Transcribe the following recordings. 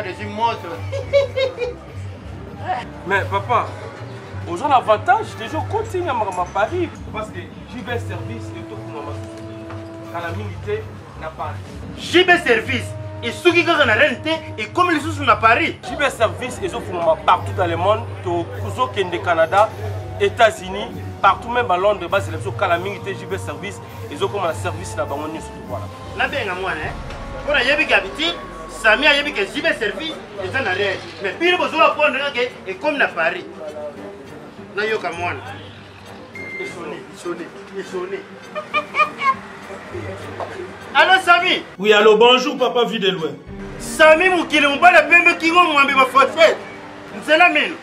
Code ezwi moto. Mais papa, oza na avantage déjà okoti na makambo ya Paris parce que JB service etokungama kala mingi te na Paris. JB service esuki kaka na Rennes te, ekomi lisusu na Paris. JB service ezofungama partout dans le monde, tozokende Canada, États-Unis, partout même à Londres, bazela biso kala mingi te JB service ezokoma na service na bango nyonso to voilà. Nabenga mwana eh? Mpo nayebi ke habitude Sami ayebi ke JB service eza na Rennes, mais bino bozoba prendre kaka ekomi na Paris. Nayoka mwana. Esone, esone, esone. Allo Sami. Oui, allo, bonjour papa vie de loin. Sami mokili mobali ya pembe kingo mwambe ba français. Nzela mino.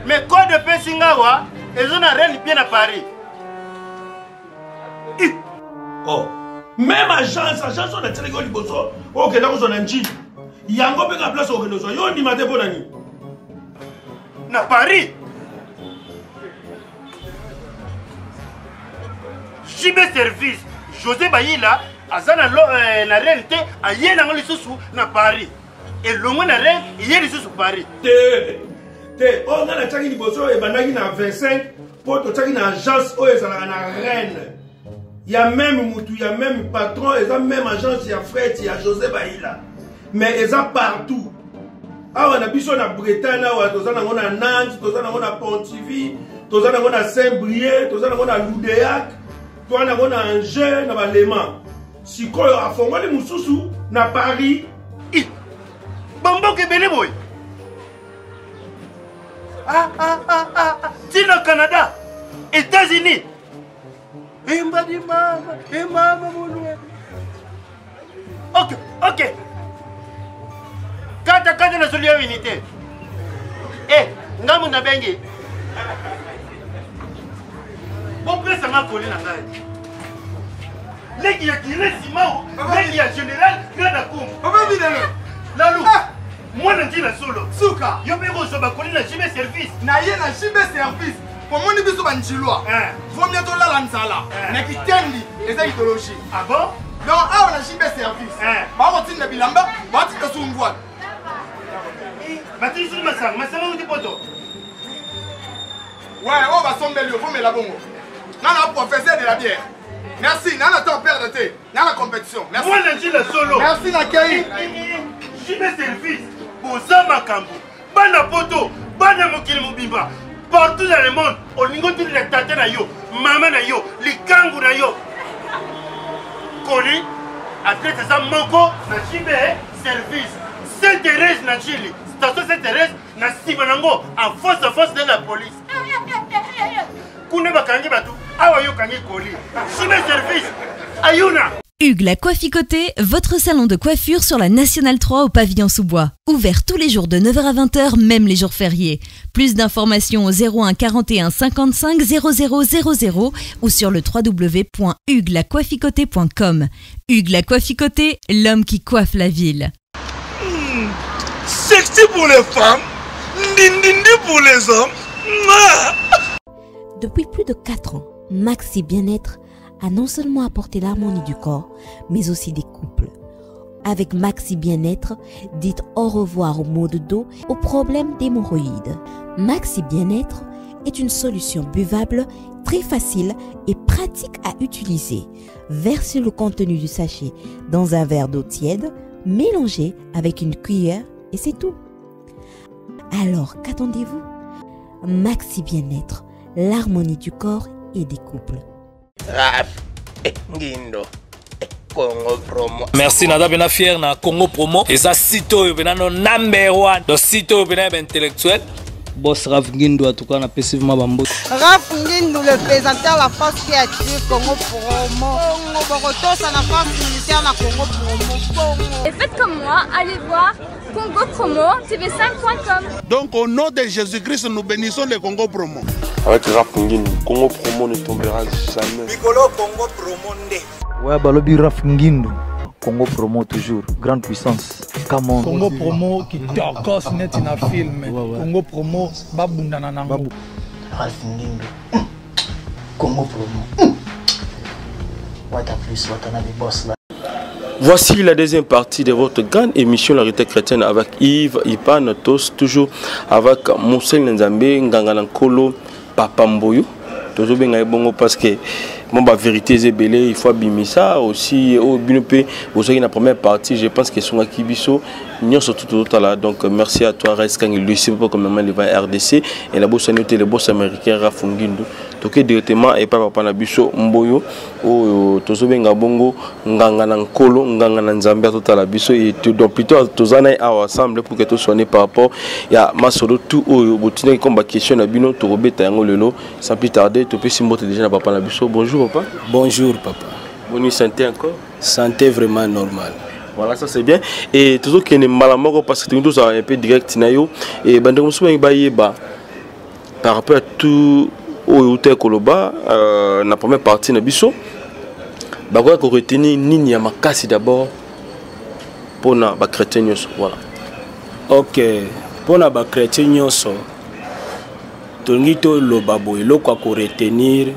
Mais code epesi nga awa eza na Rennes bien na Paris. Oh. Même agence, agence oyo natielaki yo liboso, okenda kozwa na Njili. Yango mpe ka place okende kozwa, yo ondima te mpo na nini? Na Paris. JB Service, José Bayila aza na, euh, na Rennes te, aye nango lisusu na Paris. Elongwe na Rennes, eye lisusu Paris. Te, te, oyo ngai natiaki liboso ebandaki na 25 mpo totiaki na agence oyo ezalaka na Rennes. Ya meme mutu, ya meme patron, eza meme agence ya fret ya José Bayila. Mais eza partout. Awa na biso na Bretagne awa toza nango na Nantes, toza nango na Pontivy, toza nango na Saint-Brieuc, toza nango na Loudéac, toza nango na Angers, na Balema. Sikoyo afongoli mosusu na Paris. I, bamboka ebele boye. Ah, ah, ah, ah, ah. Ti na Canada, États-Unis. Embadi mama, e mama mulwe. Ok, ok. Kata kata na soli ya unité. Eh, ngambo na bengi. Bopesa nga koli na ngai. Leki ya Guinée Simao, leki ya général Grada Kumbu. Papa Videlo. Lalu. Ah. Mwana ntina solo. Suka. Yo mpe kozwa bakoli na JB service. Na ye na JB service. Omoni biso banjilwa. Eh. Vaut mieux tolala nzala. Eh. Na kitendi eza idéologie. Ah bon? Donc awa na JB service. Eh. Bakotinda bilamba, batinda sungwa. Batindi sulu masanga, masanga uti poto. Ouais, oyo basombeli yo, vomela bongo. Nga na professeur de la bière. Merci, nga na temps perdre te. Nga na compétition. Merci. Mwana ntina solo. Merci na kei. JB service, boza makambo. Bana poto, bana mokili mobimba. Partout dans le monde, olingi otindela tata na yo, mama na yo, likangu na yo. Koli, adresse eza moko na JB service. Sainte Thérèse na Chili, station Sainte Thérèse na nsima nango en face à face de la police. Kuna bakangi bato, awa yo okangi koli. JB service, ayuna. Hugues la Coifficoté, votre salon de coiffure sur la Nationale 3 au pavillon sous-bois. Ouvert tous les jours de 9h à 20h, même les jours fériés. Plus d'informations au 01 41 55 00 00 ou sur le www.hugueslacoifficoté.com. Hugues la Coifficoté, l'homme qui coiffe la ville. Sexy pour les femmes, ndindindi pour les hommes. Mouah. Depuis plus de 4 ans, Maxi Bien-être a non seulement apporté l'harmonie du corps, mais aussi des couples. Avec Maxi Bien-être, dites au revoir aux maux de dos, aux problèmes d'hémorroïdes. Maxi Bien-être est une solution buvable, très facile et pratique à utiliser. Versez le contenu du sachet dans un verre d'eau tiède, mélangez avec une cuillère et c'est tout. Alors, qu'attendez-vous? Maxi Bien-être, l'harmonie du corps et des couples. Raf, eh, Ngindo, eh, Congo Promo. Merci naza pena fier na Congo Promo. Eza site oyo pena no number 1. Donc site oyo pena ya intellectuel. Boss Raf Ngindu en tout cas na pesi vraiment bambo. Raf Ngindu le présentateur la force qui attire Congo Promo. Congo Bokotosa na force militaire na Congo Promo. Congo. Et faites comme moi, allez voir Congo Promo TV5.com. Donc au nom de Jésus-Christ, nous bénissons le Congo Promo. Avec Raf Ngindu, Congo Promo ne tombera jamais. Mikolo Congo Promo nde. Ouais, balobi Raf Ngindu. Congo Promo toujours, grande puissance. Come on. Congo Promo qui tokos neti na film. Ouais, ouais. Congo Promo babundana nango. Babu. Raf Ngindu. Congo Promo. What a plus, what another boss là. Voici la deuxième partie de votre grande émission La Réalité chrétienne avec Yves Ipan Tos, toujours avec Moussel Nzambe, Nganga Nkolo, Papa Mboyo. Tozobenga ye bongo parce que bon ba vérité eza ebele, il faut abimisa aussi oyo bino mpe bozwaki na première partie. Je pense que esungaki biso nyonso tu tozotala. Donc merci à toi Rice Kangi Lucie papa comme maman Levan RDC et na bosani te le boss américain Rafungindu. Toke directement epai papa na biso Mboyo oyo tozobenga bongo nganga na nkolo, nganga na nzambe atotala biso et donc plutôt toza na ye awa ensemble pour que tosoigne par rapport ya masolo tout oyo botindaki comme ba question na bino, tokobeta yango lelo sans plus tarder. Topesi mbote déjà na papa na biso. Bonjour papa. Bonjour papa. Bonne santé encore? Santé vraiment normale. Voilà, ça c'est bien. Et tozokende mbala moko parce que tolingi tozala un peu direct na yo. Et bandeko mosusu balingi bayeba par rapport à tout oyo outa koloba na première partie na biso, bakoki koretenir nini ya makasi d'abord mpona bachrétien nyonso? Voilà. Ok, mpona bachrétien nyonso tolingi toloba boye, eloko ya koretenir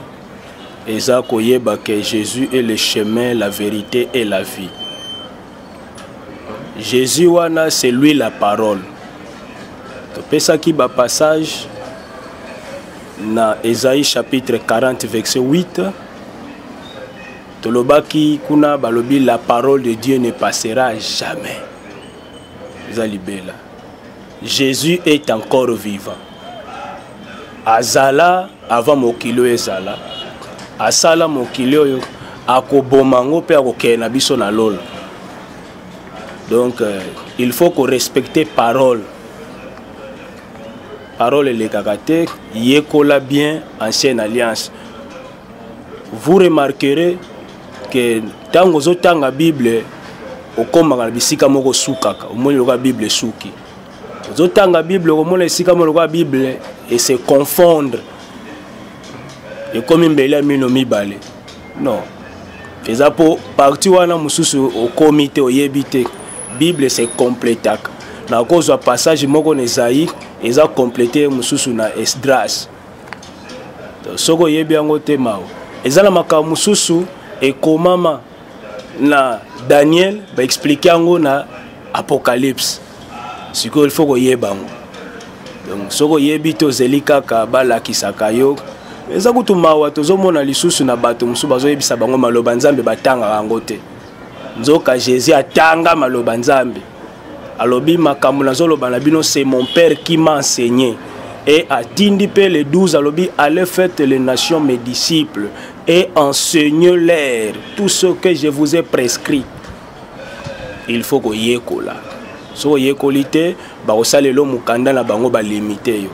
eza koyeba ke Jésus est le chemin, la vérité et la vie. Jésus wana, c'est lui la parole. Topesaki bapassage na Ésaïe chapitre 40 verset 8. Tolobaki kuna balobi la parole de Dieu ne passera jamais, eza libela. Jésus est encore vivant, azala avant mokili oyo ezala, asala mokili oyo, akoboma yango mpe akokende na biso na lola. Donc il faut korespecter parole. Parole elekaka te. Yekola bien ancienne alliance, vous remarquerez que ntango ozotanga Bible, okomaka na bisika moko osukaka, omoni lokola Bible esuki. Ozotanga Bible, okomona esika moko lokola Bible ese confondre, ekomi mbeli ya mino mibale. Non, eza mpo parti wana mosusu okomi te, oyebi te. Bible se complétaka. Nakozwa passage moko na Esaïe, eza complété mosusu na Esdras. Soki oyebi yango te, mawa. Eza na makambo mosusu ekomama na Daniel, baexpliquer yango na Apocalypse. Sikoyo il faut koyeba yango. Donc soki oyebi te, ozeli kaka balakisaka yo. Eza kutu mawa, tozomona lisusu na bato mosusu bazoyebisa bango maloba Nzambe, batangaka yango te. Nzoka Jésus atanga maloba Nzambe. Alobi makambo nazoloba na bino, c'est mon père qui m'a enseigné. Et atindi mpe le 12, alobi: allez, faites les nations mes disciples et enseignez-leur tout ce que je vous ai prescrit. Il faut koyekola. Soki oyekoli te, bakosalela mokanda na bango, balimite yo.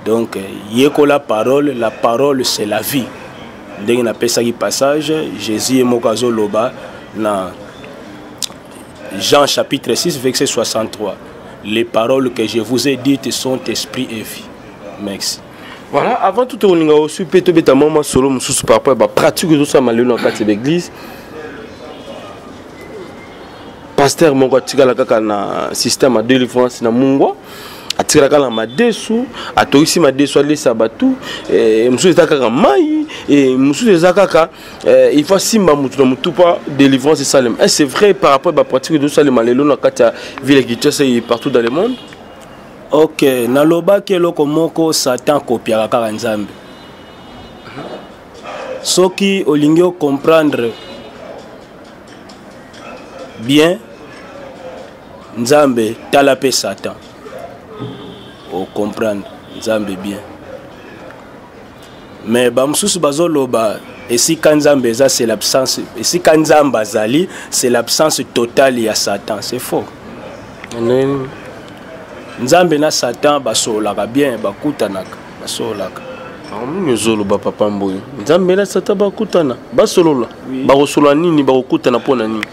Donc yekola parole. La parole, c'est la vie. Ndenge napesaki passage, Jésus ye moko azoloba na Jean chapitre 6 verset 63: les paroles que je vous ai dites sont esprit et vie. Merci. Voilà, avant tout, olinga aussi mpe tobeta mwa masolo mosusu par rapport ya bapratique ezosalama lelo na kati ya baeglise. Pasteur moko atikala kaka na système ya délivrance na mungwa, atikala kaka na madesu, atoyisi madesu, alesa bato. Mosusu eza kaka mai, mosusu eza kaka il faut asimba motu na motu mpo délivrance esalema. Est c'est vrai par rapport ya bapratique ezosalema lelo na kati ya ville ya Kinshasa et partout dans le monde? Ok, nalobaki eloko moko: Satan kopiaka kaka Nzambe. Soki olingi ocomprendre bien Nzambe, tala mpe Satan, ocomprendre Nzambe bien. Mais bamosusu bazoloba esika Nzambe eza, c'est l'absence. Esika Nzambe azali, c'est l'absence totale ya Satan. C'est faux. Nzambe na Satan basololaka bien, bakutanaka, basololaka. Nini ozoloba, papa Mboyo? Nzambe na Satan bakutana, basolola? Bakosolola nini? Bakokutana mpo na nini?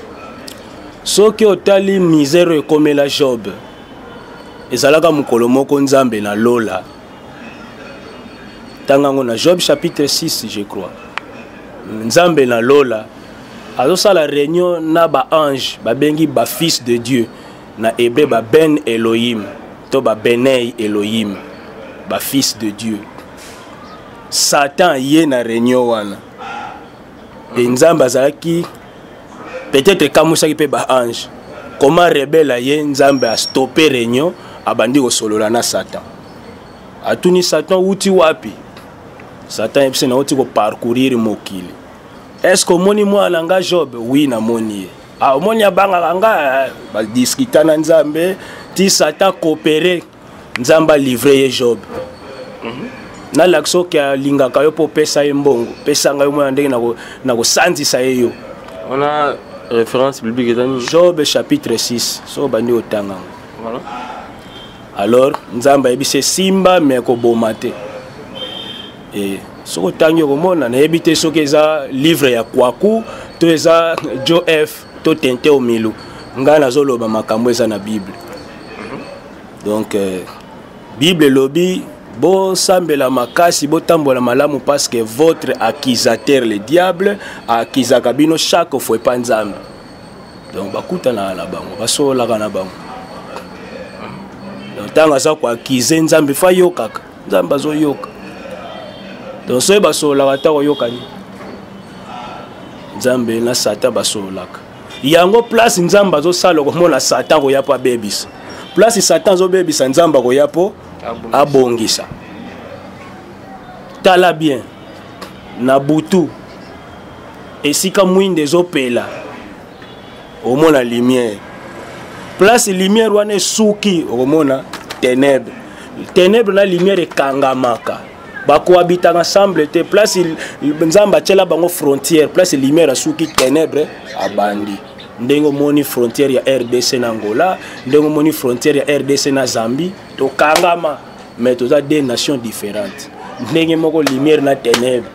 Soki otali misère oyo ekomela Job, ezalaka mokolo moko Nzambe na lola. Tanga yango na Job chapitre 6, je crois. Nzambe na lola azosala réunion na baange, babengi bafils de Dieu, na hébreu baben Elohim to babenei Elohim, bafils de Dieu. Satan ye na réunion wana e Nzambe azalaki Peut-être ekamwisaki mpe baange comment rebelle aye, Nzambe astoppe réunion, abandi kosolola na Satan. Atuni Satan: "Wuti wapi?" Satan yebisi: "Nauti koparcourir mokili. Est ce que omoni mwana na nga Job?" "Oui, namoni ye." "Ah, omoni abangaka nga?" Badiscuta na Nzambe ti Satan coopéré, Nzambe alivre ye Job. Nalakisa oke alingaka yo mpo opesa ye mbongo, pesa ngai mwana ndenge nakosanzisa ye yo. Wana référence biblique eza nini? Job chapitre 6, soki obandi kotanga yango. Voilà. Alors Nzambe ayebisi esimba me koboma te. E, soki otangi okomona. Nayebi te soki eza livre ya Kwaku to eza Jo F to Tente Omilu. Ngai nazoloba makambo eza na Bible. Donc Bible elobi: bosambela makasi, botambola malamu, parce que votre accusateur le diable akizaka bino chaque fois epa Nzambe. Donc bakutanaka na bango, basololaka na bango. Donc ntango aza koakize Nzambe, fa ayokaka, Nzambe azoyoka. Donc soki basololaka, ata koyokani Nzambe na Satan basololaka yango. Place Nzambe azosala, okomona Satan akoya mpo abebisa. Place Satan azobebisa, Nzambe akoya mpo abongisa. Tala bien, na butu esika mwinda ezopela, omona lumière. Place lumière wana esuki, okomona ténèbre. Ténèbre na lumière ekangamaka, bakohabitaka ensemble te. Place Nzambe atiela bango frontière, place lumière asuki, ténèbre abandi. Ndenge omoni frontière ya RDC na Angola, ndenge omoni frontière ya RDC na Zambie, tokangama, mais toza deux nations différentes. Ndenge moko lumière na ténèbre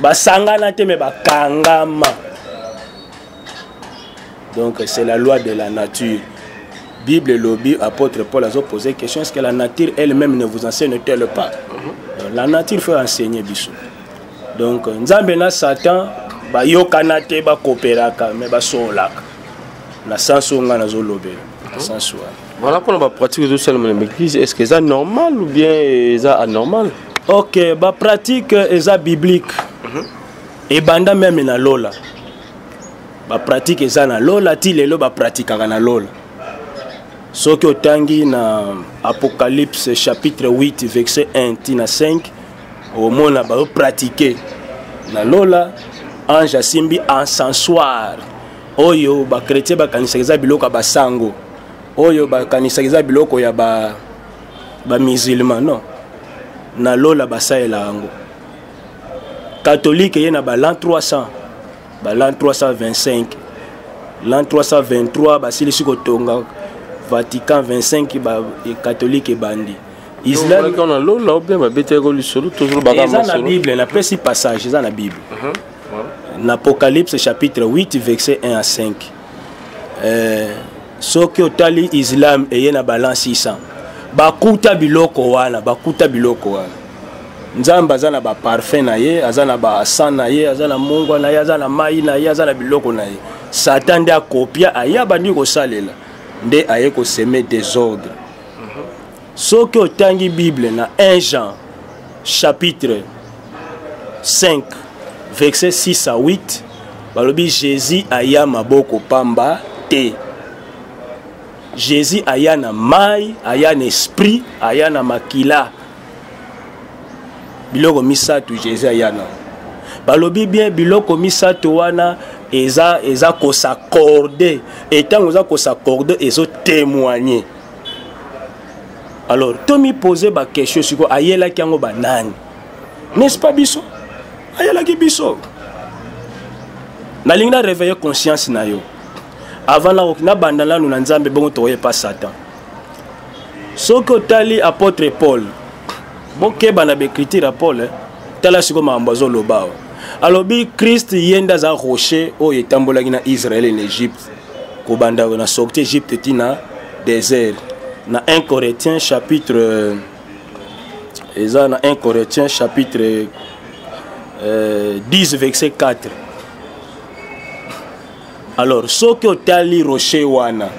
basangana te, me bakangama. Donc c'est la loi de la nature. Bible elobi, apôtre Paul azopose question: est ce que la nature elle-même ne vous enseigne-t-elle pas? Donc, la nature faut enseigner biso. Donc Nzambe na Satan bayokana te, bakooperaka, me basololaka na sens oyo ngai nazolobela, na sens wana. Voilà, mpona bapratique ezosalema na baeglise, est ce que eza normal ou bien eza anormal? Ok, bapratique eza biblique. Ebanda meme na lola. Bapratique eza na lola ti lelo, bapratikaka na lola. Soki otangi na Apocalypse chapitre 8 verset 1 ti na 5, omona bazopratike na lola. Ange asimbi encensoir oyo bakretien bakanisaka eza biloko ya basango, oyo bakanisaka eza biloko ya bamusulman. Non, na lola basalela yango. Katholike ye na ba l'an 300, ba l'an 325, l'an 323 basilisi kotonga Vatican 25, ba katholike ebandi. Islam na lola ou bien babetaki lisolo? Tozolobaka eza na Bible, napesi passage, eza na Bible. Na Apocalypse chapitre 8 verset 1 à 5. Soki otali islam eye na balan 600, bakuta biloko wana, bakuta biloko wana. Nzambe aza na baparfum na ye, aza na basan na ye, aza na mongwa na ye, aza na mai na ye, aza na biloko na ye. Satan nde akopia, aye abandi kosalela, nde aye koseme désordre. Soki otangi Bible na 1 Jean chapitre 5 verset 6 à 8, balobi Jésus aya maboko pamba te. Jésus aya na mai, aya na esprit, aya na makila. Biloko misato Jésus aya na. Balobi bien, biloko misato wana eza kosaccorde. Etango eza kosaccorde, ezotémoigne. Alors tomipose baquestion sikoyo: ayelaki yango banani? N'est-ce pas biso? Ayelaki biso. Nalingi na réveiller conscience na yo avant nabanda nanu na Nzambe, bongo tokoyepa Satan. Soki otali apôtre Paul, bokeba na baécriture ya Paul, eh. Tala sikoyo makambo azoloba awa. Alobi Christ ye nde aza rocher oyo etambolaki na Israel na Egypte, kobanda na sortie Egypte ti na désert. Na 1 Corinthiens chapitre, eza na 1 Corinthiens chapitre 10 verset 4. Alors soki otali rocher wana,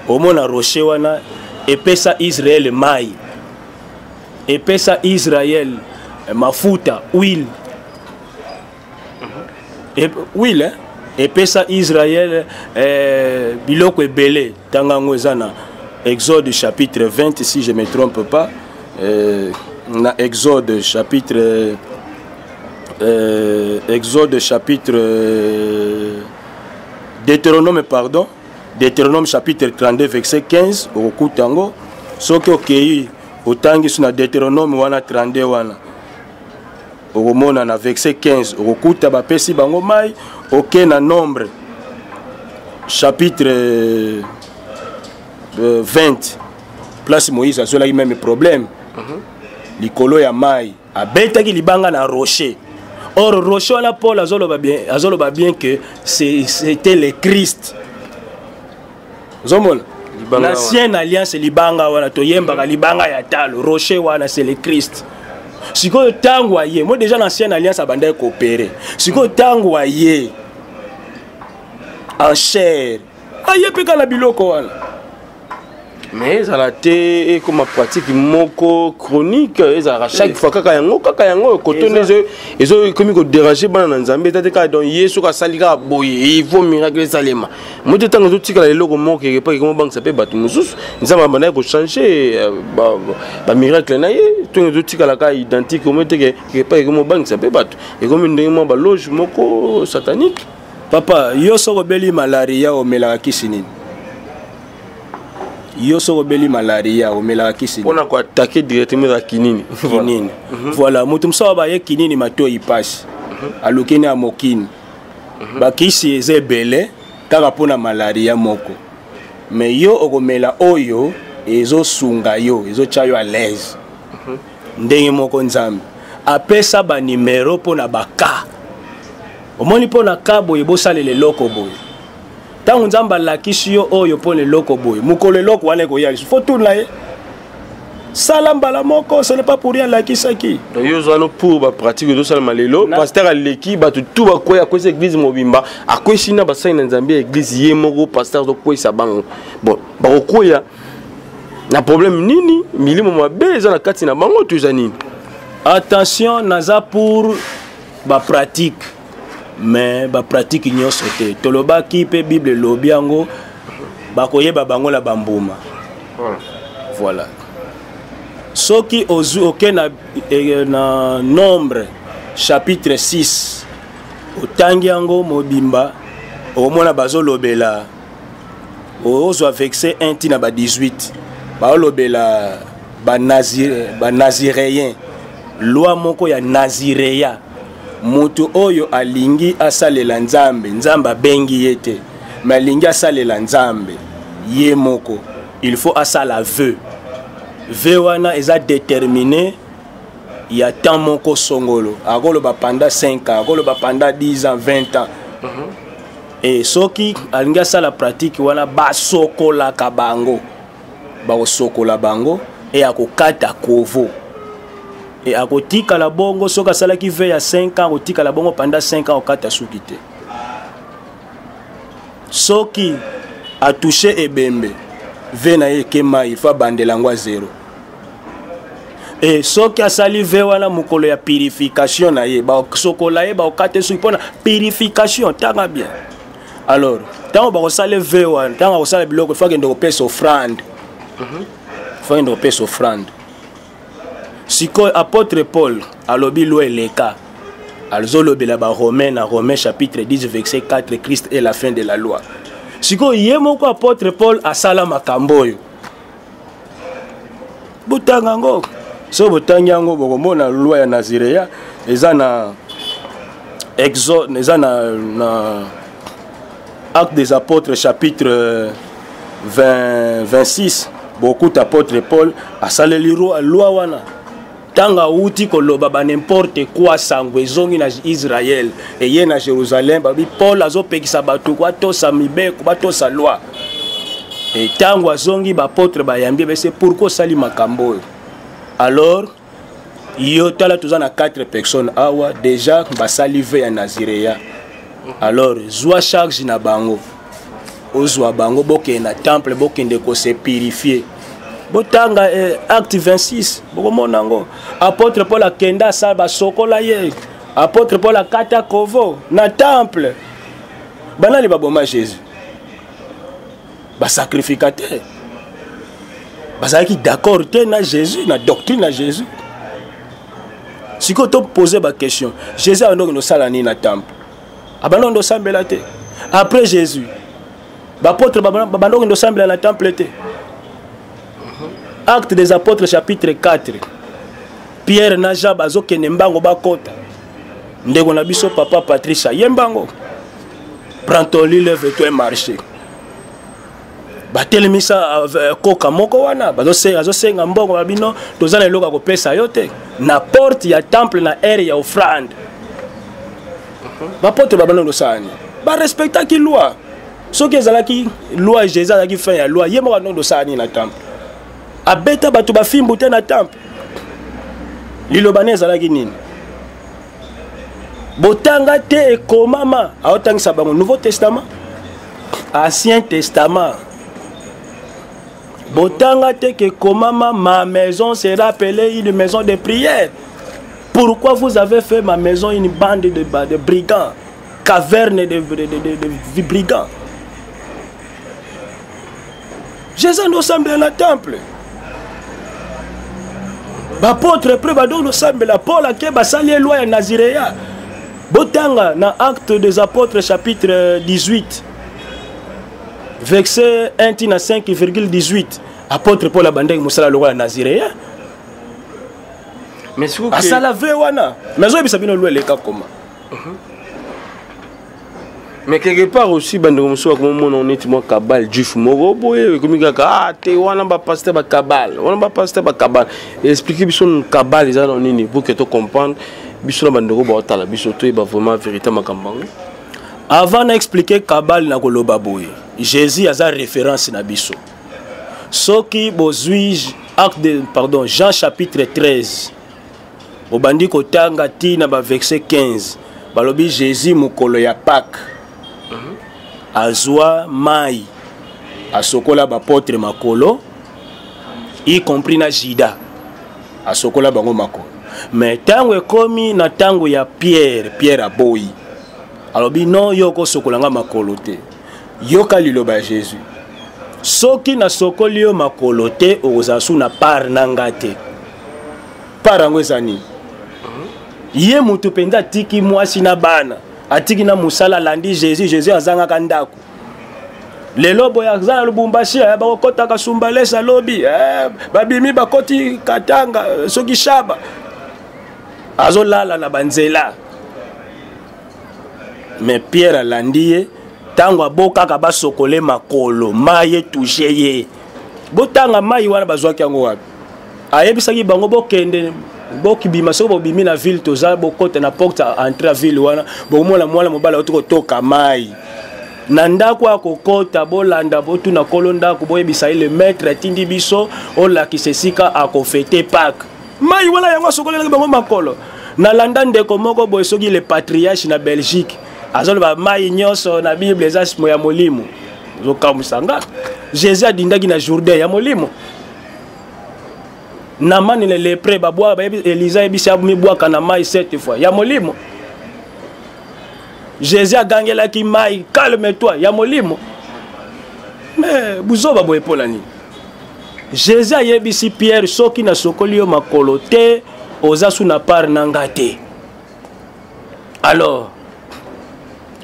omona rocher wana epesa Israel mai, epesa Israel mafuta, huile, huile, eh? Epesa Israël eh, biloko ebele. Tanga yango eza na Exode chapitre 20 si je me trompe pas. Eh, na Exode chapitre euh, Exode chapitre euh, Deutéronome pardon Deutéronome chapitre 32 verset 15 okokuta yango soki okei otangi so na Deutéronome wana 32 wana okomona na verset 15 okokuta bapesi bango mai oke na nombre chapitre 20 place Moïse azwelaki meme problème likolo ya mai abetaki libanga na rocher. Or rocher wana Paul azoloba bien, azoloba bien que c'était le Christ. Ozomona l'ancienne alliance libanga wana toyembaka libanga ya talo rocher wana c'est le Christ. Sikoyo ntango aye mo déjà l'ancienne alliance abandaki koopere, sikoyo ntango aye en chair aye mpe kaka na biloko wana. Mais ezala te ekoma pratique moko chronique, ezalaka chaque fois kaka yango kaka yango koto nde ezo ekomi kodéranger bana na Nzambe. Eza te kaka donc ye soki asali kaka boye il faut miracle esalema moto. Ntango ezotikala eloko moko ekepa ekomobangisa mpe bato mosusu. Nzambe abandaki kochanger bamiracle na ye, ntongo ezotikala kaka identique omo teke ekepa ekomobangisa mpe bato, ekomi ndenge mwa baloge moko satanique. Papa, yo soki obeli malaria omelaka kisi nini? Yo soki obeli malaria omelaka kisi mpona koattaquer directement eza kinini. Kinini, voilà. Moto mosusu baye kinini matoi pasi, aluki ne ya mokini, bakisi eza ebele kaka mpona malaria moko. Mais yo okomela oyo ezosunga yo, ezotya yo à l'aise. Ndenge moko Nzambe apesa banimero mpona baka omoni mpona ka boye bosalela eloko boye. Ntango Nzambe alakisi yo oyo mpona eloko boye, mokolo eloko wana ekoya lisusu, fo tuna ye, sala mbala moko. Ce n'est pas pour rien alakisaki. Donc yo ozwa no pour bapratique ezosalema lelo. Pasteur aleki bato tu bakwei, akwesi église mobimba, akwesi na basali na Nzambe ya église. Ye moko pasteur azokweyisa bango. Bon, bakokwea na problème nini? Milimo mabe eza na kati na bango to eza nini? Attention, naza pour bapratique, mais bapratique nyonso te. Tolobaki mpe Bible elobi yango, bakoyeba bango na bambuma. Voilà, soki ozwi oke na, eh, na Nombre chapitre 6, otangi yango mobimba, okomona bazolobela, ozwa verset 1 ntina ba 18, baolobela banaziréen, loi moko ya naziréa. Moto oyo alingi asalela Nzambe, Nzambe abengi ye te, me alingi asalela Nzambe ye moko, il faut asala vœu. Vœu wana eza déterminé ya temps moko songolo, akoloba pendant 5 ans, akoloba pendant 10 ans, 20 ans. E soki alingi asala pratique wana, basokolaka bango, bakosokola bango e akokata kovo e akotikala bongo. Soki asalaki vœu ya 5 ans, akotikala bongo pendant 5 ans, akokata suki te. Soki atouche ebembe, vœu na ye eke mai, il faut abandela yango a zéro. E soki asali vœu wana, mokolo ya purification na ye, basokola ye, bakokata soki mpona purification. Tanga bien. Alors ntango bakosala vœu wana, ntango akosala biloko, ifo akende kopesa offrande, ifo akende kopesa offrande. Sikoyo apôtre Paul alobi loi eleka, azolobela baromain na Romain chapitre 10 verset 4, Christ est la fin de la loi. Sikoyo ye moko apôtre Paul asala makambo oyo, botanga yango. Soki botangi yango, bokomona loi ya nazirea eza na Exode, eza na Acte des Apôtres chapitre 20, 26. Bokuta apôtre Paul asaleli loi wana ntango awuti koloba ba n'importe quoi. Sango ezongi na Israel, eye na Jérusalem, babi Paul azopekisa bato batosa mibeko, batosa loi. E ntango azongi, baapôtre bayambi bese: "Pourquoi osali makambo oyo?" Alors yo tala, toza na 4 personnes awa déjà basali vœu ya nazirea. Alors zwa charge na bango, ozwa bango, bokende na temple, bokende kose purifier. Botanga Acte 26, bokomona yango. Apôtre Paul akenda, asala, basokola ye. Apôtre Paul akata kovo na temple. Banani baboma Jésus? Basacrificateur bazalaki d'accord te na Jésus, na doctrine na Jésus. Sikoyo topose baquestion, Jésus abandaki kosala nini na temple? Abandaki kosambela te. Après Jésus, baapôtre babandaki kosambela na temple te. Acte des apôtres chapitre 4, Pierre na Jean bazokende mbango bakota. Ndeko na biso papa Patrice ayemba yango, prends ton lit, lève toi et marche. Batelemisa koka moko wana, azosenga mbongo ba bino, toza na eloko ya kopesa yo te. Na porte ya temple na aire ya offrande. Bapotre babanda kosala nini? Barespectaki loi. Soki ezalaki loi, Jésus azalaki fin ya loi, ye moko abanda kosala nini na temple? Abeta bato bafimbu te na temple. Liloba ne ezalaki nini? Botanga te ekomama. Aotangisa bango Nouveau Testament, Ancien Testament. Botanga te ke komama, ma maison sera appelée une maison de prière. Pourquoi vous avez fait ma maison une bande de brigands, caverne de brigands? Jésus nous semble na temple. Bapotre pre bado osambela. Paul ake basali ye loi ya Nazirea. Botanga na Acte des Apôtres chapitre 18 verset 1 tina 5,18, apôtre Paul abandaki mosala lokola Nazirea. Asala ve wana, mais azoyebisa bino loi eleka koma. Mais quelque part aussi bandeko mosusu bakomomona neti mwa kabale juif moko boye ekomi kaka ah te wana bapaster bakabale, wana bapaster bakabale. Explike biso kabale eza na nini pour que to comprendre biso na bandeko baotala biso, toyeba vraiment vérité makambo yango. Avant na explike kabale, na koloba boye, Jésus aza référence na biso. Soki bozwi acte de, pardon, Jean chapitre 13, obandi kotanga ti na ba verset 15, balobi Jésus mokolo ya Pâques azwa mai, asokola bapotre makolo, y compris na Judas, asokola bango makolo. Mais ntango ekomi na ntango ya Pierre, Pierre aboyi, alobi non, yo okosokola nga makolo te. Yoka liloba ya Jésus, soki nasokoli yo makolo te, okozala su na part na nga te. Part yango eza nini? Ye motu mpenza atiki mwasi na bana, atiki na mosala, alandi Jésus. Jésus azangaka ndako lelo boye, aza na Lubumbashi, bakokɔtaka Sumbalesa lobi, babimi bakoti Katanga, soki Shaba, azolala na banzela. Mais Pierre alandi ye. Ntango abokaka basokole makolo, mai etouche ye. Botanga mai wana bazwaki yango wapi? Ayebisaki bango bokende, bokibima, soki bobimi na ville, toza bokota na porte entrée ya ville wana, bokomona mwana mobali auti kotoka mai na ndako, akokota, bolanda, botuna kolo ndako, boyebisa ye le maître atindi biso olakisa esika akofete Pâques. Mai wana yango asokolelaki bango makolo. Nalanda ndeko moko boye, soki le patriarche na Belgique, azoloba mai nyonso na Bible eza ya molimo. Ozokamwisa nga. Jésus adindaki na Jourdain ya molimo. Namani le lépreux, babwa, Elisa ayebisi amibwaka na mai sept fois, ya molimo. Jésus agangelaki mai, calme toi, ya molimo. Mais buzoba boye mpo na nini? Jésus ayebisi Pierre, soki nasokoli yo makolo te, oza su na part na nga te. Alors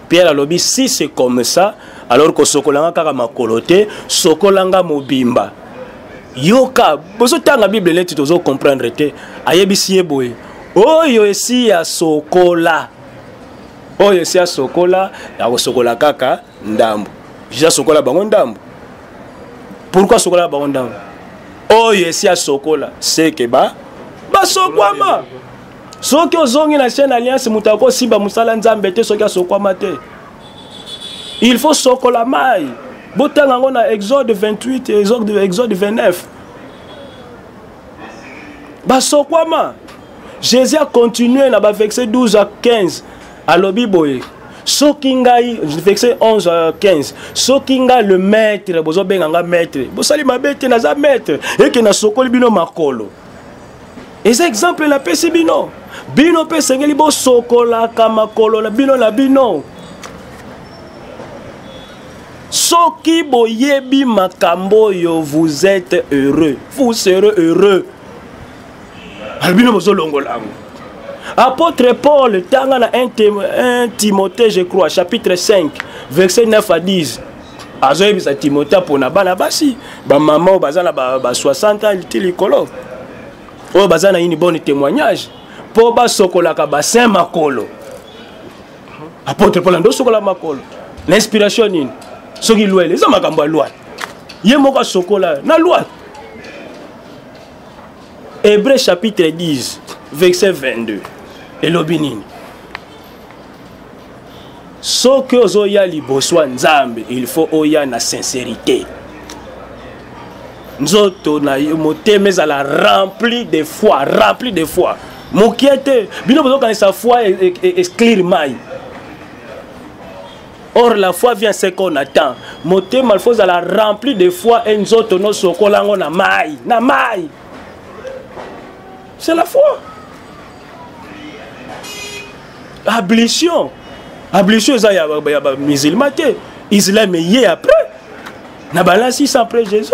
Pierre alobi, si c'est comme ça, alors kosokolanga kaka makolo te, sokolanga mobimba. Yoka, bozotanga Bible neti tozo comprendre te. Ayebisi ye boye, oyo esi asokola, oyo esi asokola, akosokola kaka ndambo. Jésus asokola bango ndambo. Pourquoi asokola bango ndambo? Oyo esi asokola, seke ba basokwama. Soki ozongi na chaîne Alliance, moto akosimba mosala Nzambe te soki asokwama te. Il faut sokola mai. Botanga yango na Exode 28, Exode 29. Basokwama. Jésus a continué na ba verset 12 à 15. Alobi boye, soki ngai, verset 11 à 15, soki ngai le maître, bozobenga nga maître, bosali mabe te, naza maître, eke nasokoli bino makolo. Eza exemple napesi bino. Bino mpe esengeli bosokolaka makolo na bino na bino. Soki boyebi makambo oyo, vous êtes heureux, vous serez heureux. Alobi bino bozolongola yango. Apôtre Paul, tanga na 1 Timothée, je crois, chapitre 5, verset 9 à 10. Azoyebisa Timothée mpona bana basi, bamama oyo baza na ba 60 ans ti likolo, oyo baza na une bonne témoignage, mpo basokolaka basin makolo. Apôtre Paul ando sokola makolo na inspiration nini? Soki loi eza makambo ya loi, ye moko asokola na loi. Hébreu chapitre 10 verset 22 elobi nini? Soki ozoya liboso ya Nzambe, il faut oya na sincérité. Nzoto na yo, motema ezala rempli de foi, rempli de foi. Mokie te, bino bozokanisa foi exclure mai. Or la foi vient ce qu'on attend. Motema il faut ezala rempli de foi e nzoto nosokola yango na mai, na mai. C'est la foi. Ablution, ablution eza ya bamusulman te. Islam eye après na bala 600 après Jésus.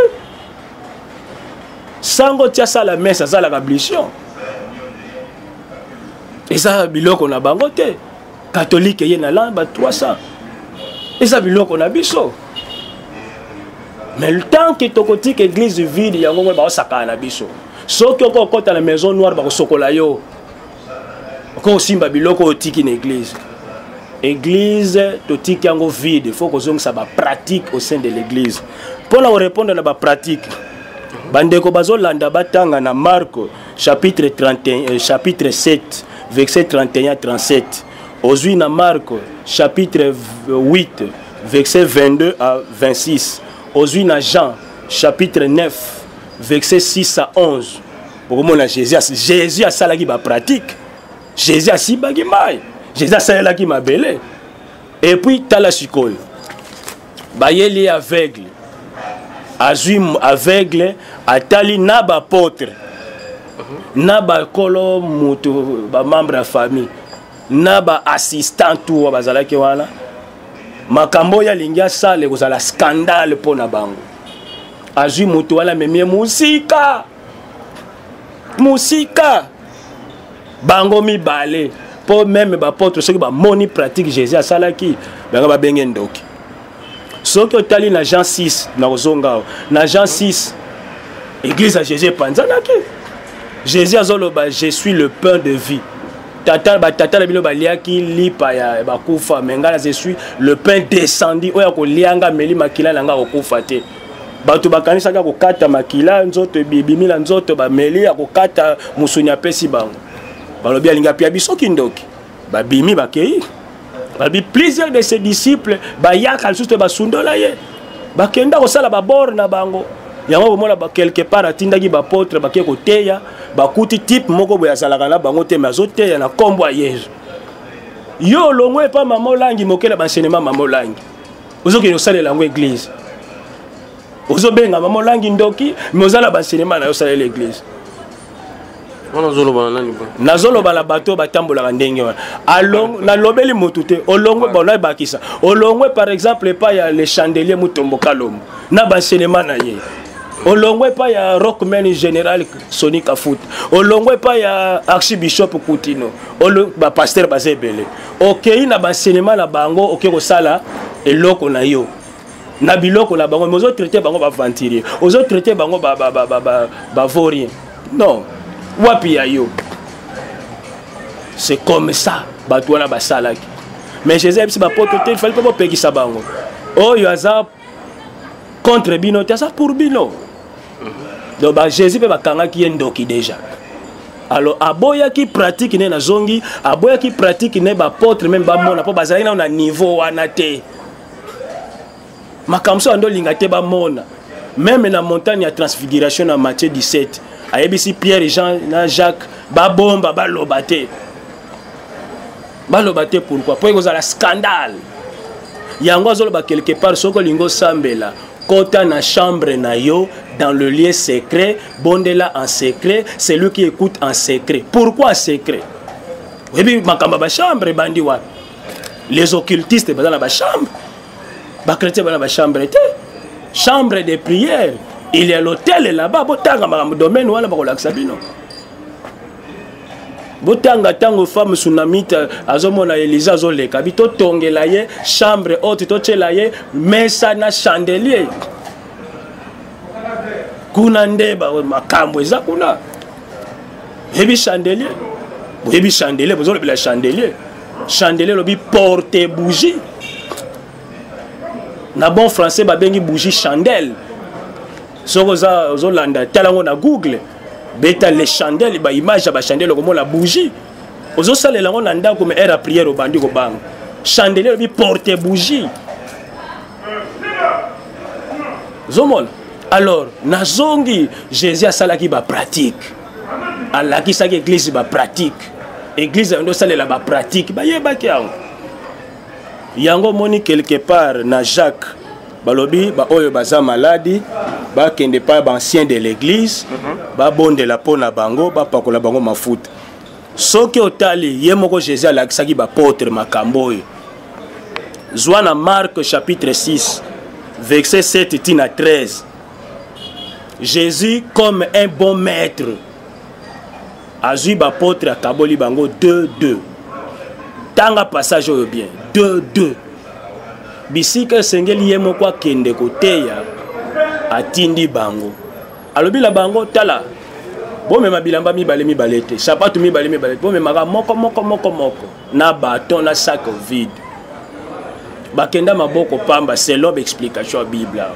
Sango tia sala messe asalaka ablution, eza biloko na bango te. Catholique eye na l'an ba 300, eza biloko na biso. Mais tant que tokotika église vide, yango ngo baosakana na biso. Soki okokota na maison noire, bakosokola yo, okosimba biloko oyo otiki na église. Église totiki yango vide, faut kozongisa bapratique au sein de l'église. Mpona korépondre na bapratique, bandeko bazolanda, batanga na Marc chapitre 31, chapitre 7 verset 31 à 37. Ozwi na Marc chapitre 8 verset 22 à 26. Ozwi na Jean chapitre 9 verset 6 à 11. Bokomona Jésus, Jésus asalaki bapratique. Jésus asimbaki mai, Jésus asalelaki mabele. Et puis tala sikoyo, bayeli ye aveugle, azwi aveugle, atali na bapotre na bakolo moto, bamembre ya famille na baassistant tout bazalaki wana. Makambo oyo alingi asala ekozala scandale mpo na bango. Azwi moto wana, amemi ye mosika mosika, bango mibale, mpo meme bapotre soki bamoni pratique Jésus asalaki, bango babenge ndoki. Soki otali na Jean 6, nakozonga awa na Jean 6, église ya Jésus epanzanaki. Jésus azoloba: "Je suis le pain de vie. Tata, batata na bino baliaki lipa ya bakufa, me ngai je suis le pain descendu. Oyo akolianga, ameli makila na ngai, akokufa te." Bato bakanisaki akokata makila, nzoto ebimi na nzoto, bameli, akokata mosuni apesi bango. Balobi alingi apia biso kindoki. Babimi, bakei. Balobi plusieurs de ses disciples bayaka lisusu te, basundola ye, bakenda kosala babord na bango. Yango komona quelque part atindaki bapotre, bake koteya, bakuti type moko boye azalaka na bango te, me azoteya na nkombo ya Yesu. Yo olongwe epa mama Olangi, mokela baenseignement mama Olangi, ozokende kosalela yango église. Ozobenga mama Olangi ndoki, me oza na baenseignement na yo, osalela église. Wana ozoloba na nani? Nazoloba na bato oyo batambolaka ndenge wana. Nalobeli motu te. Olongwe, bon, nayebakisa, olongwe par exemple epai ya le Chandelier Mutombo Kalombo na baenseignement na ye, olongwe epai ya Rockman Général Soni Kafuta, olongwe epai ya Archibishop Kutino, bapaster baza ebele, okei na baenseignement na bango, okei kosala eloko na yo na biloko na bango, mais ozotraite bango baaventurier, ozotraite bango bavaurien. Non, wapi ya yo? C'est comme ça bato wana basalaki. Mais Jésus ayebisi bapoto te, ifali mpe bopekisa bango. Oyo aza contre bino te, aza pour bino. Donc ba Jésus mpe bakangaki ye ndoki déjà. Alors aboyaki pratique ne, nazongi, aboyaki pratique ne bapotre meme bamona, mpo bazalaki nano na niveau wana te. Makambo so ando olinga te bamona. Meme na montagne ya transfiguration na Matthieu 17, ayebisi Pierre, Jean na Jacques babomba, baloba te, baloba te. Pourquoi? Po ekozala scandale. Yango azoloba quelque part: soki olingi osambela, kota na chambre na yo, dans le lieu secret, bondela en secret. C'est lui qui écoute en secret. Pourquoi en secret? Oyebi makambo ya bachambre ebandi wapi? Les occultistes baza na bachambre. Bachrétien bana bachambre te, chambre de prière, il y a l'hôtel là-bas. Botanga makambo domaine wana, bakolakisa bino. Botanga ntango femme sunamite azomona Elise azoleka, bi totongela ye chambre haute, totyela ye mesa na chandelier. Kuna nde makambo eza kuna. Boyebi chandelier, boyebi chandelier, bozolobela chandelier. Chandelier elobi porte bougie. Na bon français babengi bougie chandelle. Soki oza ozolanda, tala yango na Google, beta les chandelles, baimage ya bachandelle, okomona bougie. Ozosalela yango na ndako, mais heure ya prière obandi kobanga. Chandelier elobi porte bougie. Ozomona? Alors nazongi, Jésus asalaki bapratique, alakisaki église bapratique. Église yango osalela bapratique, bayebaki yango. Yango omoni quelque part na Jacques balobi baoyo baza maladi bakende pa baancien de l'église, babondela mpo na bango, bapakola bango mafuta. Soki otali ye moko Jésus alakisaki bapotre makambo oyo. Zwa na Marc chapitre 6 verset 7 tina 13. Jésus comme un bon maître azwi bapotre, akaboli bango 2 2. Tanga passage oyo bien, 2 2. Bisika esengeli ye moko akende koteya, atindi bango, alobi na bango: tala, bomema bilamba mibale mibale te, sapatu mibale mibale te, bomemaka moko moko moko moko, na baton na sac vide. Bakenda maboko pamba selon baexplication ya Bible awa.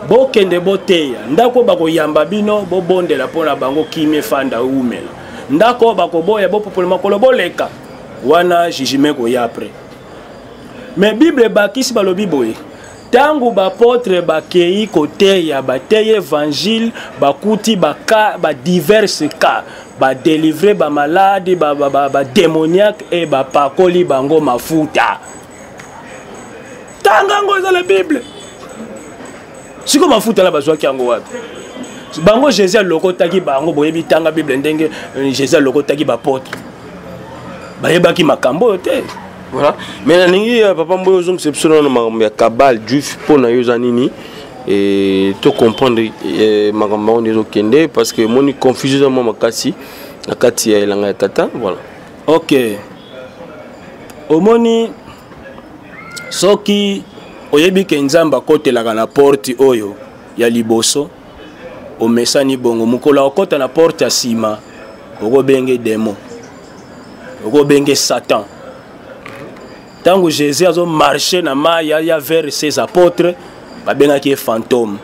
Bokende boteya, ndako bakoyamba bino, bobondela mpo na bango, kimia efanda, umela. Ndako bakoboya, bopopola makolo, boleka wana, jugement koya après. Mais Bible ebakisi, balobi boye: ntango bapotre bakei koteya, bateyi évangile, bakuti baka badiverse cas, badelivre bamaladi, badémoniaque, e bapakoli bango mafuta. Tanga yango, eza na Bible. Sikoyo mafuta na bazwaki yango wapi? Bango Jésus alokotaki bango. Boyebi, tanga Bible ndenge Jésus alokotaki bapotre, bayebaki makambo oyo te. Voilà, mais nalingi papa Mboyo ozongisa biso nano makambo ya cabale juif. Mpo na yo eza nini? E to comprendre makambo yango nde ezokende, parce que omoni confusion eza mwa makasi na kati ya elanga ya tata. Voilà. Ok, omoni, soki oyebi ke Nzambe akotelaka na porte oyo ya liboso, omesani bongo, mokolo akokɔta na porte ya nsima, okobenge demo, okobenge Satan. Ntango Jésus azomarche na mai ya vers ses apôtres, babengaki ye fantôme,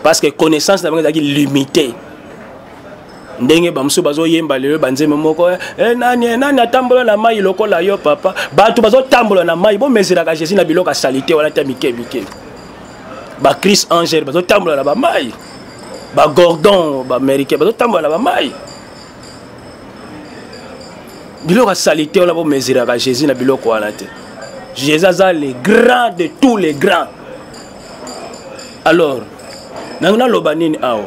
parce que connaissance na bango ezalaki limité. Ndenge bamosusu bazoyemba lelo banzembe moko, eh, nani, eh, nani atambola na mai lokola yo papa? Bato bazotambola na mai, bomezelaka Jésus na biloko ya salite wana te. Mike mike, bachrist angel bazotambola na bamai, bagordon baaméricain bazotambola na bamai, biloko ya salite wana, bomezelaka Jésus na biloko wana te. Jésus aza le grand de tous les grands. Alors nango naloba nini awa?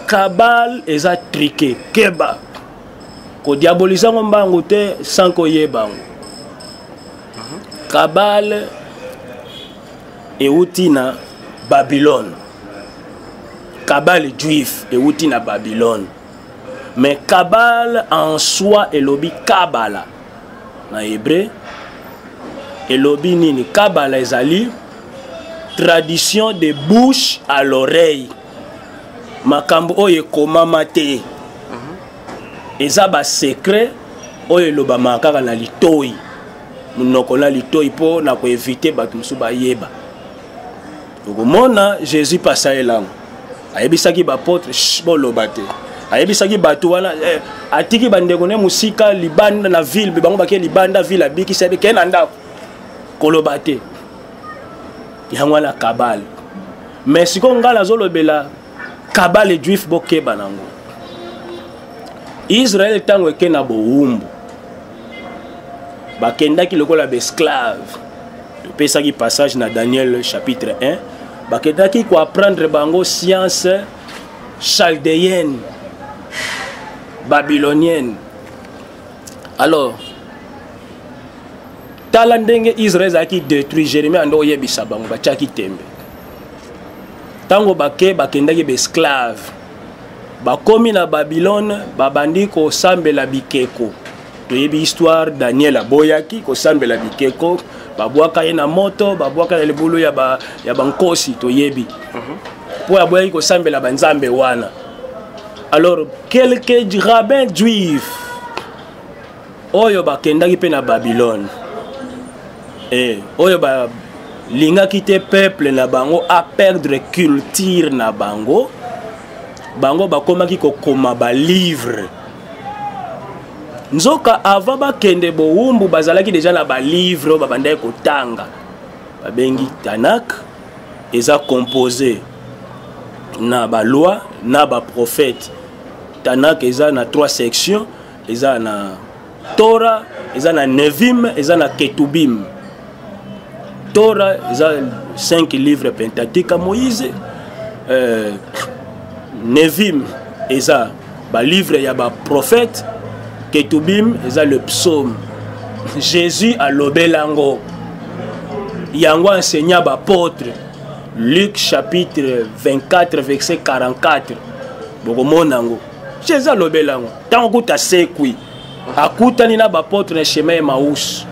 Kabale eza trike, keba kodiabolisa yango mbangu te sans koyeba yango. Kabale euti na Babylone, kabale juif euti na Babylone, mais kabale en soi elobi kabala na hébreu. Elobi nini? Kabala ezali tradition de bouche à l'oreille, makambo oyo ekomama te, eza basecret oyo elobamaka kaka na litoi, monoko na litoi, mpo na koevite bato mosusu bayeba. Okomona Jésus pasa elango, ayebisaki bapotre: boloba te. Ayebisaki bato wana, atiki bandeko ne mosika, libanda na ville, bango bake libanda ville, abikisi, abikee na ndako, koloba te. Yango wana kabale. Mais sikoyo ngai nazolobela kabale juif, bokeba nango. Israel ntango eke na bowumbu, bakendaki lokola baesclave. Topesaki passage na Daniel chapitre 1. Bakendaki koapprendre bango science chaldéenne, babylonienne. Alors Tala ndenge Israël ezalaki détruit, Jérémie ando oyebisa bango batiaki tembe. Tango bake bakendaki ba esclave. Bakomi na Babylone, babandi kosambela bikeko. Toyebi histoire Daniel aboyaki kosambela bikeko, babwaka ye na moto, babwaka na libulu ya ba ya bankosi toyebi. Po aboyaki kosambela banzambe wana. Alors quelques rabbins juifs oyo bakendaki mpe na Babylone eh, oyo balingaki te peuple na bango a perdre culture na bango, bango bakomaki kokoma ba livre. Nzoka avant bakende bowumbu bazalaki deja na ba livre oyo babandaki kotanga, babengi Tanakh, eza composé na ba loi na ba prophète. Tanakh eza na 3 sections, eza na Torah, eza na Nevim, eza na Ketubim. Torah eza 5 livres pentateuque ya Moïse. Nevim eza ba livre ya ba prophète, Ketubim eza le psaume. Jésus alobelango yango enseignant ba apôtre. Luc chapitre 24 verset 44 bokomona yango. Jésus alobelango ntango kuta sekwi akutani na ba apôtre na chemin Emmaüs,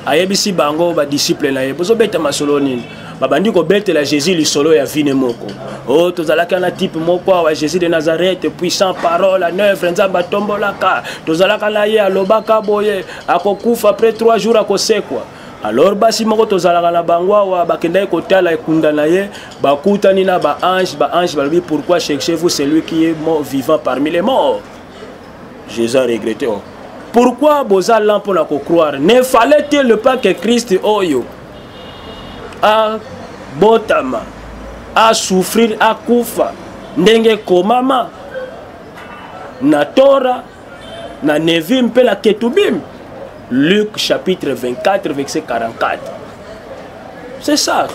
ayebisi bango ba disciple na ye bozobeta masolo nini? Babandi kobetela Jésus lisolo ya vine moko. Oh, tozalaki na type moko awa, Jésus de Nazareth, puissant parole en œuvre, Nzambe atombolaka, tozalaka na ye, alobaka boye, akokufa après 3 jours akosekwa. Alors basi moko tozalaka na bango awa bakendaki kotala ekunda na ye, bakutani na ba ange, ba ange balobi pourquoi cherchez-vous celui qui est mort vivant parmi les morts? Jésus a regretté. Oh. Pourquoi boza lent pour la croire? Ne fallait-il pas que Christ oyo a botama, a souffrir, a kufa ndenge komama na Torah, na Nevim pe na Ketubim? Luc chapitre 24 verset 44. C'est ça.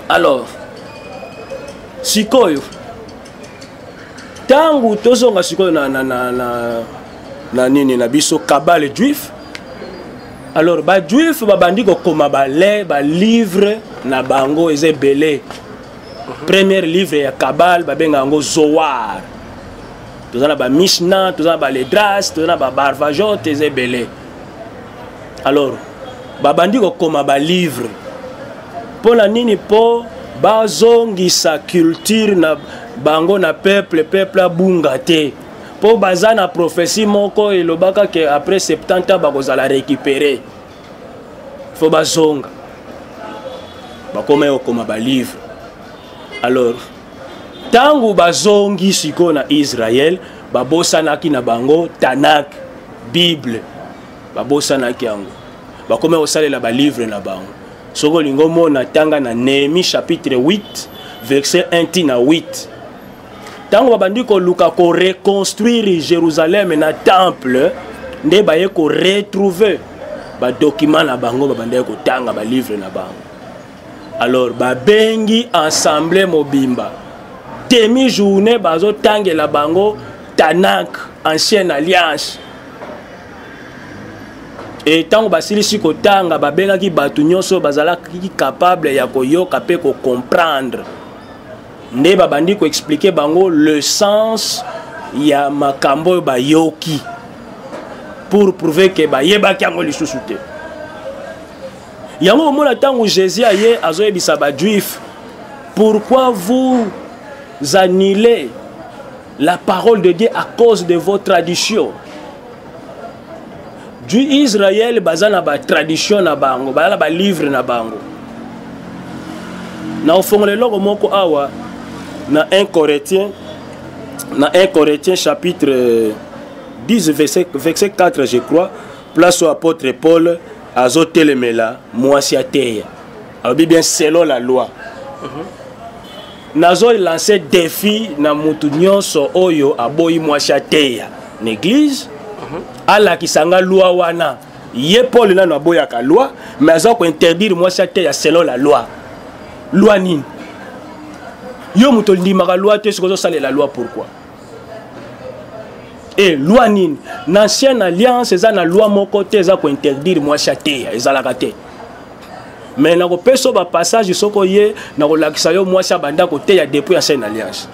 Alors sikoyo tangu tozonga sikoyo na, na, na, na, na nini na biso kabale juif. Alors ba juif babandi kokoma ba ba livre na bango eza ebele. Premier livre ya kabale babenga yango Zohar. Toza na ba Mishnah, toza na ba Ledras, toza na ba Barvajot, eza ebele. Alors babandi kokoma ba livre mpo na nini? Mpo bazongisa culture na bango na peuple, peuple abunga te. Mpo baza na prophétie moko elobaka ke après 70 ans bakozala récupérer. Faut bazonga. Bakoma kokoma ba livre. Alors tangu bazongi sikoyo na Israël, babosanaki na bango Tanakh, Bible, babosanaki yango. Bakoma kosalela ba livre na bango. Soko olingi omona, tanga na Néhémie chapitre 8 verset 1 ti na 8. Tango babandi koluka ko reconstruire Jérusalem na temple, nde baye ko retrouver ba document na bango, babandaki kotanga ba livre na bango. Alors babengi assemblée mobimba, demi-journée bazotangela bango Tanakh, ancienne alliance. Et tango basilisi kotanga, babengaki bato nyonso bazalaki capable ya koyoka pe ko comprendre. Nde babandi ko expliquer bango le sens ya makambo oyo bayoki pour prouver que bayebaki yango lisusu te. Yango omona tango Jésus aye azoyebisa ba juifs, pourquoi vous annulez la parole de Dieu à cause de vos traditions? Du Israël baza na ba tradition na bango, baza na ba livre na bango. Na ofongola eloko moko awa na 1 Corinthiens, na 1 Corinthiens chapitre 10 verset 4 je crois, place où apôtre Paul azotelemela mwasi ateya. Alobi bien selon la loi. Nazo lancer défi na mutu nyonso oyo aboyi mwasi ateya na église, alakisa nga loi wana. Ye Paul nano aboyaka loi, mais aza ko interdire mwasi ateya selon la loi. Loi nini? Yo mutu ondimaka loi te, soki ozosalela loi pourquoi? E loi nini? Na ancienne alliance eza na loi moko te eza kointerdire mwasi ateya, ezalaka te. Mais nakopesa yo bapassage, soki oye nakolakisa yo mwasi abanda koteya depuis ancienne alliance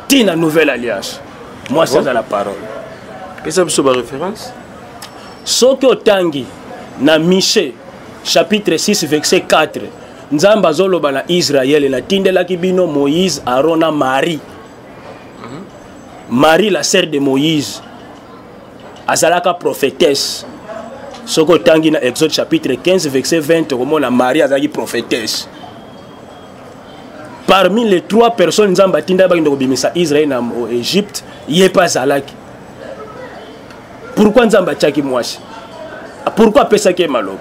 ti na nouvelle alliance, mwasi aza na parole. Pesa biso baréférence. Soki otangi na Miche chapitre 6 verset 4, Nzambe azoloba na Israele: natindelaki bino Moïse, Aaron na Marie. Marie, la sœur de Moïse, azalaka prophétesse. Soki otangi na Exode chapitre 15 verset 20, okomona Marie azalaki prophétesse. Parmi les trois personnes Nzambe atindaki bakende kobimisa Israel na Égypte, ye mpe azalaki. Pourquoi Nzambe atiaki mwasi? Pourquoi apesaki ye maloba?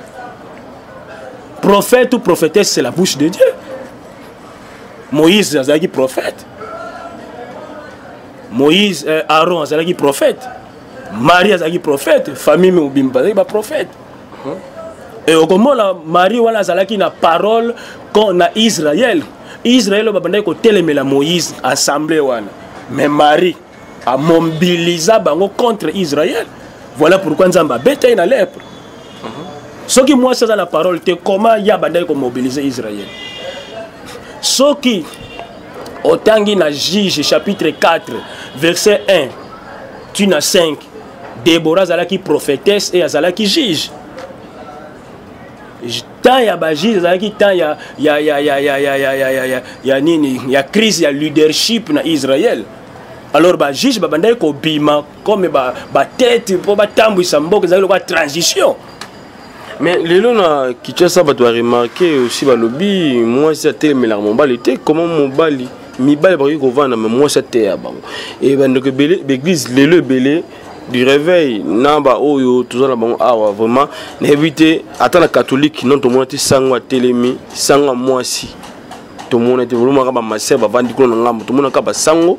Prophète ou prophétesse, c'est la bouche de Dieu. Moïse azalaki prophète, Moïse, Aaron azalaki prophète, Marie azalaki prophète, famille mobimba bazalaki baprophète. E okomona Marie wana azalaki na parole kon na Israel. Israel oyo babandaki kotelemela Moïse, assemblée wana, mais Marie amobiliza bango contre Israel. Voilà pourquoi Nzambe abeta ye na lèpre. Soki mwasi aza na parole te, comment ye abandaki komobilize Israel? Soki otangi na Juge chapitre 4 verset 1 ti na 5, Debora azalaki prophétesse e azalaki juge. Temps ya bajuge ezalaki temps ya nini, ya crise ya leadership na Israel. Alors bajuge babandaki kobima comme batete mpo batambwisa mboka, ezalaki lokola transition. Mais lelo na Kinshasa, bato baremarke aussi, balobi mwasi atelemelaka mobali te. Comment mobali, mibali bakoki kovanda me mwasi ateya bango? E bandeko ebele, baeglise lelo ebele du réveil na baoyo toza na bango awa, vraiment nayebi te. Ata na catholique non, tomona te sango atelemi, sango ya mwasi tomona te. Volomaka bamaser bavandi kuna na ngambo, tomonaka basango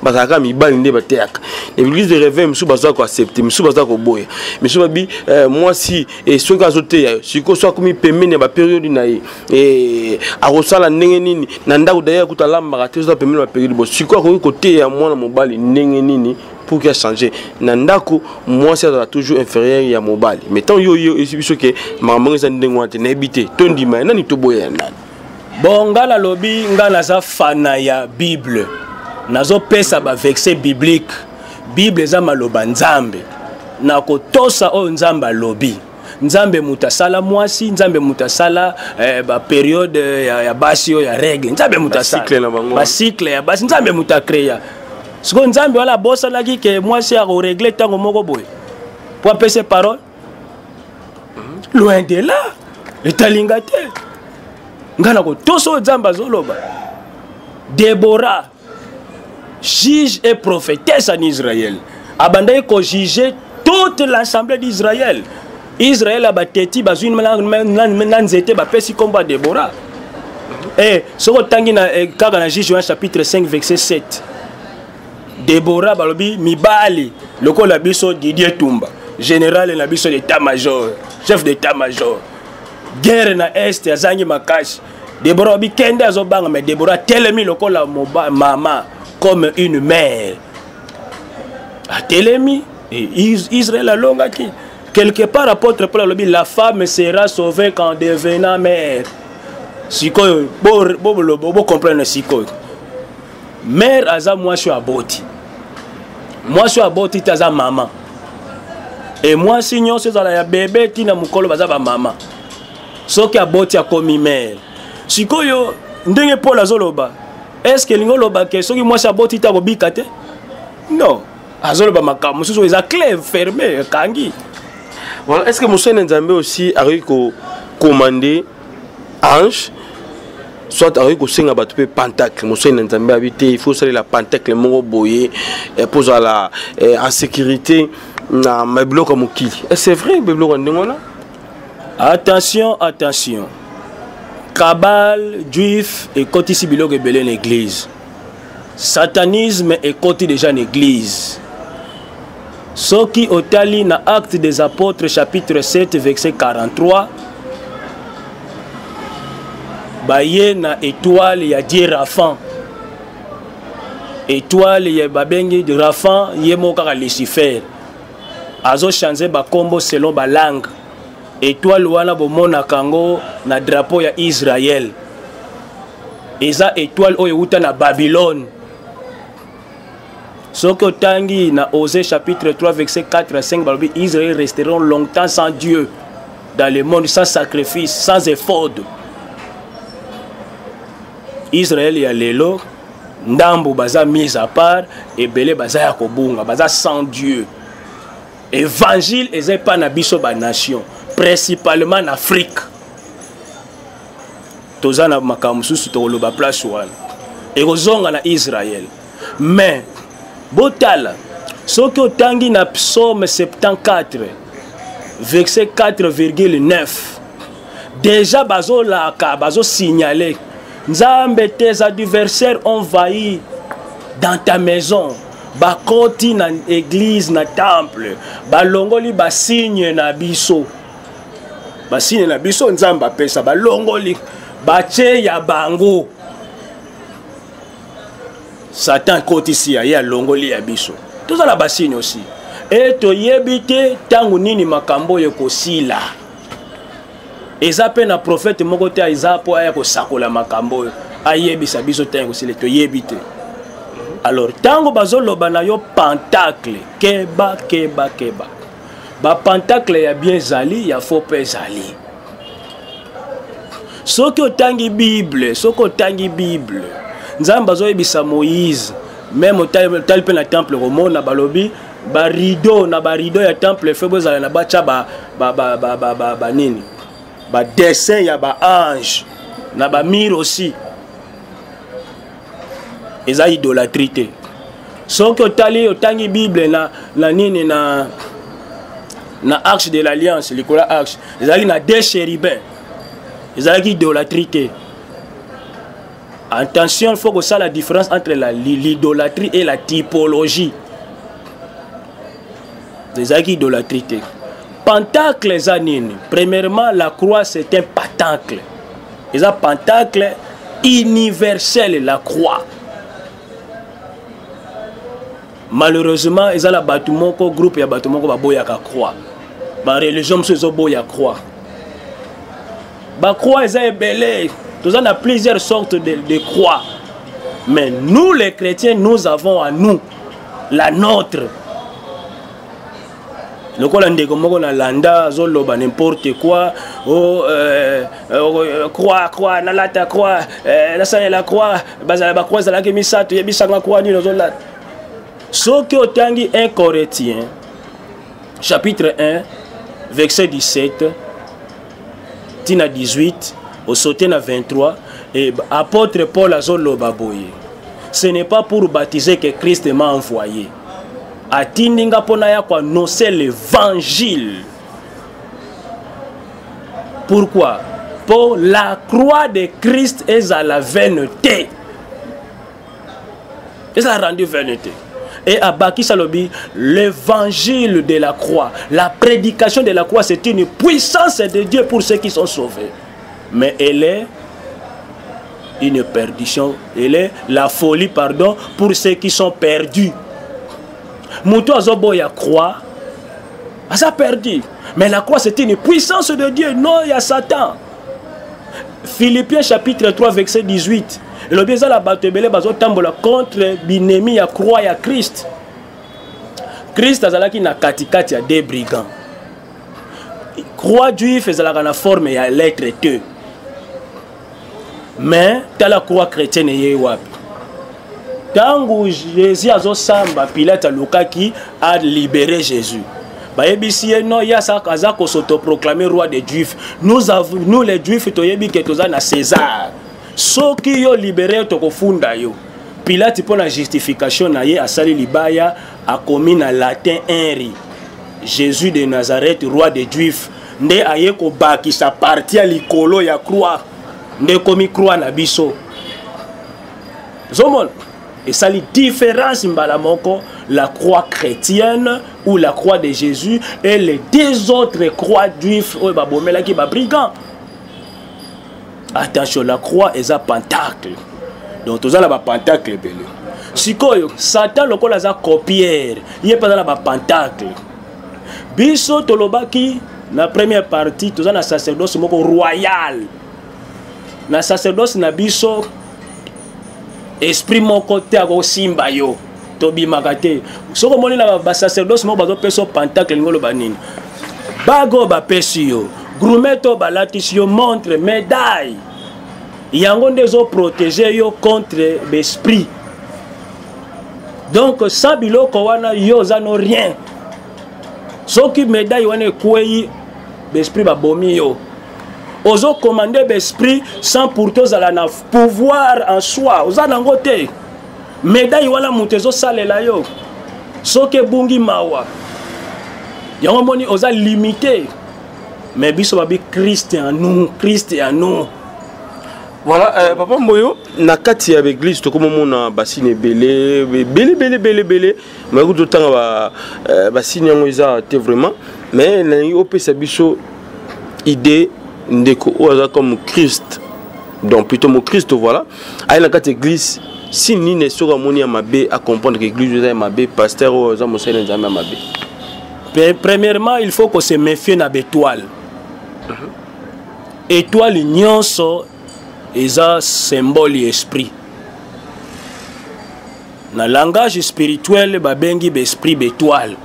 bazalaka mibali nde bateyaka. Na église de réveil mosusu baza koaccepte, mosusu baza koboya, mosusu babi mwasi soki azoteya yo sikoyo, so akomi pembeni ya baperiode na ye, akosala ndenge nini na ndako? Daye akuta alambaka te, oza pembeni ya baperiode bo, sikoyo akoki koteya mwana mobali ndenge nini pour qu'il change na ndako? Mwasi azala toujours inférieur ya mobali. Mais tant yo yo esi biso ke makambo eza ndenge wana te, nayebi te tondima ya nani, toboya ya nani. Bon, nga nalobi, nga naza fana ya Bible, nazopesa baverset biblique. Bible eza maloba Nzambe, nakotosa oyo Nzambe alobi. Nzambe moto asala mwasi, Nzambe moto asala baperiode ya basi oyo ya règle, Nzambe moto asala bacycle ya basi, Nzambe moto acréa. Sikoyo Nzambe wana abosanaki ke mwasi akoregle ntango moko boye po apesa parole? Loin de là, etalinga te. Ngai na kotosa oyo Nzambe azoloba. Debora, juge et prophétesse en Israël, abandaki kojuge toute l'assemblée d'Israël. Israël ya bateti bazwi na nzete, bapesi nkombo ya Debora. E soki otangi na kaka na Juge 1 chapitre 5 verset 7, Debora balobi mibali lokola biso Didier Tumba, général na biso d'état major, chef d'état major, guerre na Est azangi makasi. Debora babi kende, azobanga, mais Debora atelemi lokola mama, comme une mère, atelemi. Israël alongaki. Quelque part apôtre Paul alobi: la femme sera sauvée qu'en devenant mère. Sikoyo bocomprendre sikoyo, mère aza mwasi oyo aboti. Mwasi oyo aboti te aza mama. E mwasi nyonso, ezala ya bebe ntina mokolo, baza bamama. Soki aboti, akomi mère. Sikoyo ndenge Paul azoloba, est-ce elingi oloba ke soki mwasi aboti te akobika te? Non, azoloba makambo mosusu eza clair, fermé, ekangi. Voilà. Est ce que mosali na Nzambe aussi akoki kocommander ange, soit akoki kosenga bato mpe pentacle? Mosali na Nzambe abi te, il faut osalela pentacle moko boye mpo ozala en sécurité na biloko ya mokili. C'est vrai biloko ya ndenge wana? Attention, attention, cabale juif ekotisi biloko ebele na église, satanisme ekoti déjà na église. Soki otali na Acte des Apôtres chapitre 7 verset 43, baye na étoile ya dieu Remphan. Étoile ya babengi Rafan, ye moko kaka Lucifer azochange bakombo selon balangue. Étoile wana bomonaka yango na drapeau ya Israël, eza étoile oyo euta na Babylone. Soki otangi na Osée chapitre 3 verset 4 à 5, balobi Israël resteront longtemps sans Dieu dans le monde, sans sacrifice, sans éphod. Israël ya lelo ndambo baza mise à part, ebele baza ya kobunga, baza sans Dieu. Évangile eza epa na biso ba nation, principalement na Afrique. Toza na makambo mosusu tokoloba place wana ekozonga na Israël. Mais botala, soki otangi na psaume 74 verset 4,9, déjà bazolaka, bazosignale Nzambe, tes adversaires ont vailli dans ta maison, bakoti na église, na temple, balongoli basigne na biso, basigne na biso Nzambe apesa, balongoli batie ya bango. Satan akotisi ya ye, alongoli ya biso. Toza na basigne aussi, e toyebi te ntango nini makambo oyo ekosila. Eza mpe na prophète moko te eza mpo aya kosakola makambo oyo, ayebisa biso ntango ekosila, toyebi te. Alors ntango bazoloba na yo pentacle, keba, keba, keba. Bapentacle ya bien ezali, ya faux mpe ezali. Soki otangi Bible, soki otangi Bible, Nzambe azoyebisa Moïse, même otali mpe na temple komona balobi barideau, na barideau ya temple fe bozala na batya banini, badessin ya baange na bamire aussi, eza idolâtrie te. Soki otali, otangi Bible na nini, na arche de l'alliance, likolo ya arche ezalaki na deux chérubins, ezalaki idolâtrie te. Attention, il faut que ça la différence entre l'idolâtrie et la typologie. Ezalaki idolâtrie te. Pentacle eza nini? Premièrement, la croix, c'est un pentacle. Eza pentacle universel, la croix. Malheureusement, eza na bato moko, groupe ya bato moko baboyaka croix. Ba religion mosusu ezoboya croix. Ba croix eza ebele. Toza na plusieurs sortes de croix. Mais nous les chrétiens, nous avons à nous la nôtre. Lokola ndeko moko na landa azoloba n'importe quoi, oh, croix, croix, nalata croix, nasalela croix, bazala ba croix ezalaki misato, yebisanga croix nini ozolata. Soki otangi 1 Corinthiens chapitre 1 verset 17 tina 18, osote na 23, et apôtre Paul azoloba boye: ce n'est pas pour baptiser que Christ m'a envoyé. Atindi nga mpona ya koannoncer l'évangile. Pourquoi? Pour la croix de Christ ezala vaine te, ezala rendu vaine te. Et abakisa alobi, l'évangile de la croix, la prédication de la croix, c'est une puissance de Dieu pour ceux qui sont sauvés, mais elle est une perdition, elle est la folie, pardon, pour ceux qui sont perdus. Moto azoboya croix aza perdu, mais la croix, c'est une puissance de Dieu, non ya Satan. Philippiens chapitre 3 verset 18 elobi eza na bato ebele bazotambola contre binemi ya croix ya Christ. Christ azalaki na katikati ya deux brigands. Croix juif ezalaka na forme ya lettre T, mais tala croix chrétienne eye wapi? Ntango Jésus azosamba, Pilate alukaki alibere Jésus. Bayebisi ye non, ye aza kosotoproclame roi des juifs. Nous, nous les juifs, toyebi ke toza na César. Soki yo libere yo, tokofunda yo. Pilate, mpo na justification na ye, asali libaya, akomi na latin INRI, Jésus de Nazareth, roi des juifs. Nde aye kobakisa parti ya likolo ya croix, nde ekomi croix na biso. Ozomona esali différence mbala moko, la croix chrétienne ou la croix de Jésus et les deux autres croix juifs oyo babomelaki babrigand. Attention, la croix eza pentacle. Donc toza na bapentacle ebele. Sikoyo Satan lokola aza copiere, ye mpe aza na bapentacle. Biso tolobaki na première partie, toza na sacerdoce moko royal. Na sacerdoce na biso, esprit moko te akosimba yo, tobimaka te. Soki omoni na basacerdoce moko bazopesa yo pentacle, elingi oloba nini? Bague oyo bapesi yo, grumete oyo balatisi yo, montre, médaille, yango nde ezoprotege yo contre baesprit. Donc sans biloko wana yo oza no rien. Soki médaille wana ekwei, baesprit babomi yo. Ozocommande baesprit sans pourtant ozala na pouvoir en soi, oza nango te. Médaille wana moto ezosalela yo, soki ebungi mawa yango moni oza limité. Mais biso babi Christ en nous, Christ en nous. Voilà, papa Mboyo, na kati ya église tokomomona basine ebele ebele ebele ebele ebele, mais kutu totanga ba basine yango eza te vraiment, mais nalingi opesa biso idée ndeko oyo aza comme Christ, donc plutôt mo Christ, voilà, aye na kati église, si nini soki amoni ya mabe, a comprendre que église eza ya mabe, pasteur oyo aza mosali na Nzambe ya mabe. Premièrement, il faut qu'on se méfie na betoile. Étoile nyonso eza symbole ya esprit. Na langage spirituel babengi ba esprit betoile.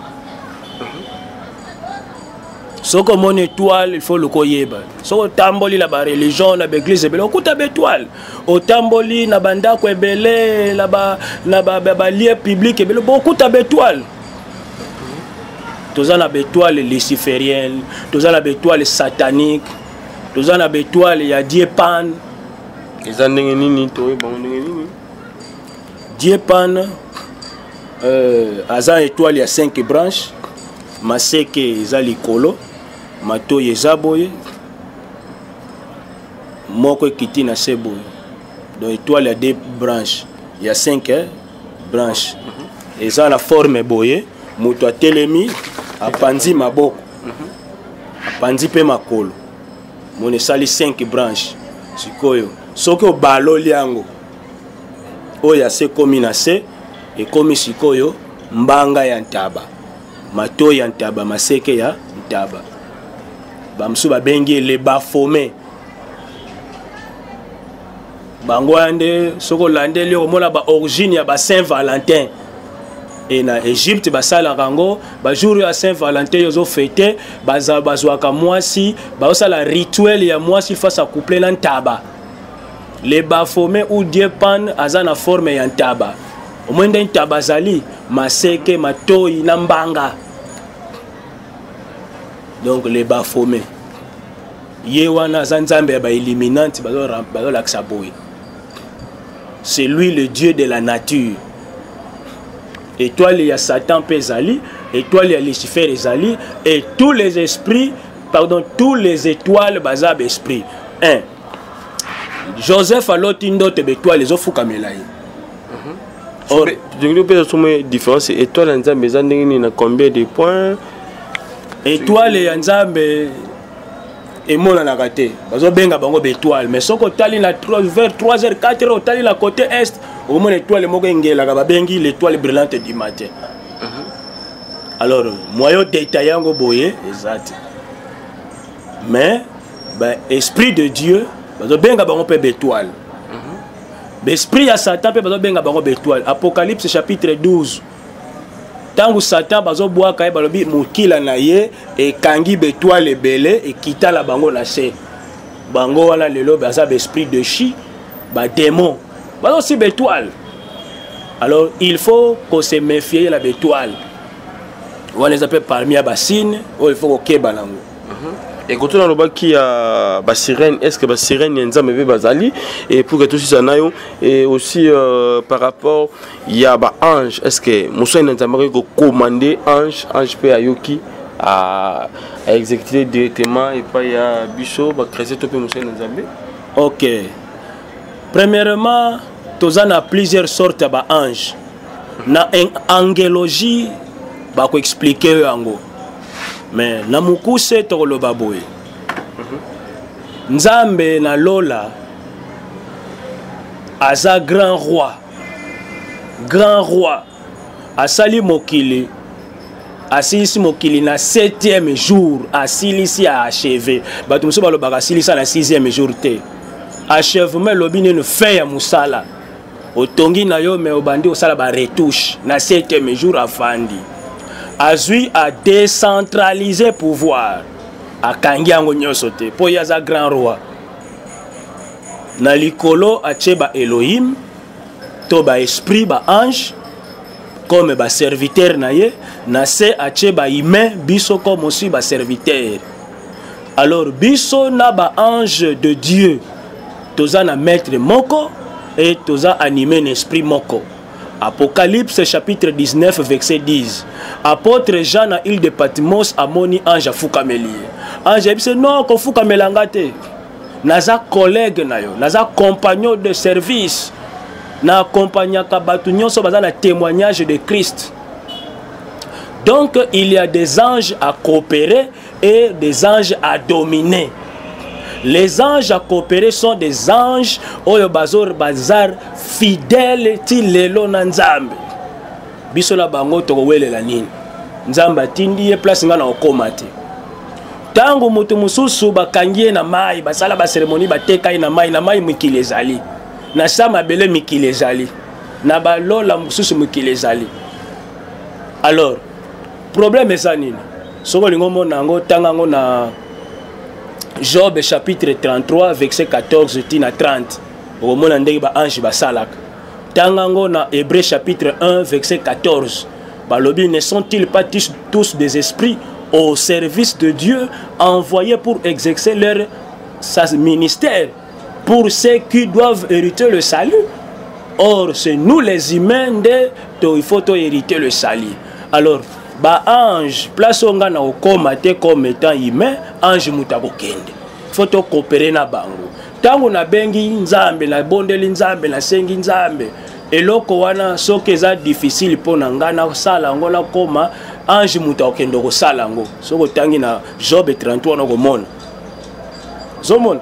Soki omoni étoile, il faut luka oyeba. Soki otamboli na ba religion, na ba église ebele, okuta ba étoile. Otamboli na ba ndako ebele, na ba, na ba, ba, ba lieu public ebele, bokuta ba étoile. Toza na ba étoile luciférienne, toza na ba étoile satanique, toza na ba étoile ya Dieu Pan. Eza ndenge nini toyeba yango ndenge nini? Dieu Pan aza étoile ya 5 branches, maseke eza likolo, matoyi eza boye, moko ekiti na se boye. Donc étoile ya 2 branches, ya 5 branches. Eza na forme boye, moto atelemi, apanzi maboko, apanzi pe makolo. Moni esali 5 branches. Sikoyo soki obaloli yango, oyo ya se ekomi na se, ekomi sikoyo mbanga ya ntaba, matoyi ya ntaba, maseke ya ntaba. Bamosusu babengi ye le Baphomet. Bango wana nde soki olandeli okomona ba origine ya ba Saint Valentin. E na Egypte basalaka yango ba jour ya Saint Valentin, yo ozo fêter, bazwaka mwasi, bazosala rituel ya mwasi face à couple na ntaba. Le Baphomet ou Dieu Pan aza na forme ya ntaba. Omoni nde ntaba azali maseke, matoyi na mbanga. Donc le Baphomet ye wana aza nzambe ya ba illuminati, bazolakisa boye. C'est lui le dieu de la nature. Étoile ya Satan pe ezali, étoile ya Lucifer ezali, et tous les esprits, pardon, tous les étoiles baza ba esprit. 1. Joseph aloti ndoto ba étoile ezofukamela ye. Or, je voulais pas somme différence étoile ya Nzambe eza ndenge nini na combien de points? Étoile ya Nzambe emonanaka te, bazobenga bango ba étoile, mais soki otali na vers 3 heures, 4 heures, otali na côté est, okomona étoile moko engelaka, babengi l'étoile brillante du matin. Alors moyen détaillé yango boye eza te, mais ba esprit de Dieu bazobenga bango mpe ba étoile. Ba esprit ya Satan mpe bazobenga bango ba étoile. Apocalypse chapitre 12, ntango Satan bazobwaka ye, balobi mokila na ye ekangi ba étoile ebele, ekitala bango na se. Bango wana lelo baza ba esprit de chi, ba démon, baza aussi ba étoile. Alors il faut qu'on se méfie na ba étoile wana, eza mpe parmi ya ba signe oyo il faut kokeba nango. Et quand on alobaki ya ba sirène, est-ce que ba sirène ya Nzambe mpe bazali? Et pour que tosisa na yo, et aussi par rapport ya ba ange, est-ce que mosali na Nzambe akoki kocommander ange, ange mpe ayoki a exécuter directement epai ya biso ba chrétien to mpe mosali na Nzambe? Ok, premièrement toza na plusieurs sortes ya ba ange. Na angélogie bakoexplike yo yango, mais na mokuse tokoloba boye: Nzambe na lola aza grand roi. Grand roi asali mokili, asilisi mokili na 7e jour, asilisi a achevé. Bato mosusu balobaka asilisa na 6e jour te. Achèvement elobi nini? Fin ya mosala. Otongi na yo me obandi osala ba retouche. Na 7e jour afandi, azwi a décentraliser pouvoir, akangi yango nyonso te mpo ye aza grand roi. Na likolo atie ba Elohim to ba esprit, ba ange comme ba serviteur na ye. Na se atie ba humain, biso comme aussi ba serviteur. Alors biso na ba ange de Dieu toza na maître moko et toza animé na esprit moko. Apocalypse chapitre 19 verset 10, apôtre Jean na île de Patmos amoni ange afukameli ye. Ange ayebisi: "Non, kofukamela nga te, naza collègue na yo, naza compagnon de service, na accompagnaka bato nyonso baza na témoignage de Christ." Donc il y a des anges à coopérer et des anges à dominer. Les anges à coopérer sont des anges oyo bazo bazar fidèle ti lelo na Nzambe. Biso na bango tokowelela nini? Nzambe atindi ye place, nga na okoma te. Ntango moto mosusu bakangi ye na mai, basala baseremoni, bateka ye na mai, na mai mikili ezali, na sa mabele mikili ezali, na balola mosusu mikili ezali. Alors problème eza nini? Soki olingi omona yango, tanga yango na Job chapitre 33 verset 14 ti na 30, okomona ndenge baange basalaka. Tanga yango na Hébreu chapitre 1 verset 14, balobi: "Ne sont-ils pas tous, tous des esprits au service de Dieu, envoyés pour exercer leur sa ministère pour ceux qui doivent hériter le salut?" Or c'est nous les humains nde to il faut to hériter le salut. Alors baange, place oyo ngai na kokóma te comme étant humain, ange moto akokende, faut tocoopérer na bango. Ntango nabengi Nzambe, nabondeli Nzambe, nasengi Nzambe eloko wana, soki eza difficile mpo na ngai nasala yango, nakóma, ange moto akokende kosala yango. Soki otangi na Job 33 wana, okomona, ozomona,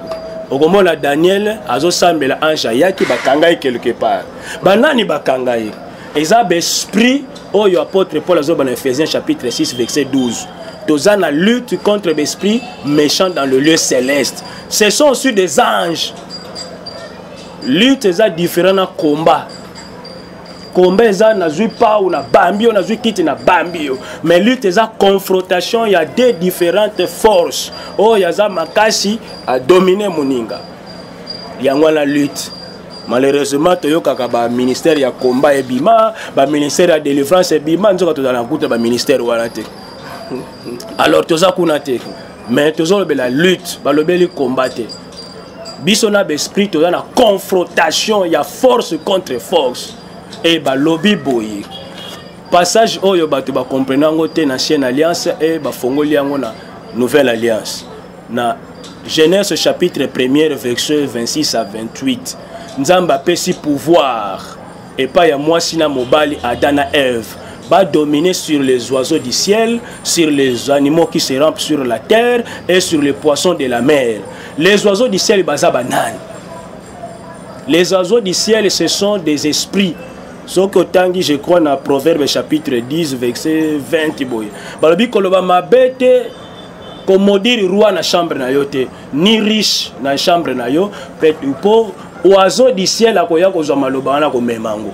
okomona Daniel azosambela, ange ayaki, bakanga ye quelque part. Banani bakanga ye? Eza baesprit oyo apôtre Paul azoba na Ephésiens chapitre 6 verset 12: toza na lutte contre l'esprit méchant dans le lieu céleste. Ce sont aussi des anges. Lutte eza différent na combat. Combat eza nazwi pau na bambi yo, nazwi kiti na bambi yo. Mais lutte eza confrontation ya deux différentes forces, oyo aza makasi adomine moninga. Yango wana lutte. Malheureusement toyokaka baministère ya combat ebima, baministère ya délivrance ebima, nzoka tozala na kuta baministère wana te. Alors toza kuna te, mais tozolobela lutte, balobeli combat te. Biso na baesprit toza na confrontation ya force contre force. E balobi boye, passage oyo bato bacomprendre yango te na Ancienne Alliance e bafongoli yango na Nouvelle Alliance. Na Genèse chapitre 1er verset 26 à 28, Nzambe apesi pouvoir epai ya mwasi na mobali, Adam na Ève, badominer sur les oiseaux du ciel, sur les animaux qui se rampent sur la terre et sur les poissons de la mer. Les oiseaux du ciel baza banani? Les oiseaux du ciel, ce sont des esprits. Soki otangi, je crois, na Proverbe chapitre 10 verset 20 boye, balobi koloba mabe te, komaudire roi na chambre na yo te, ni riche na chambre na yo, mpo oiseau du ciel akoya kozwa maloba wana, komema yango.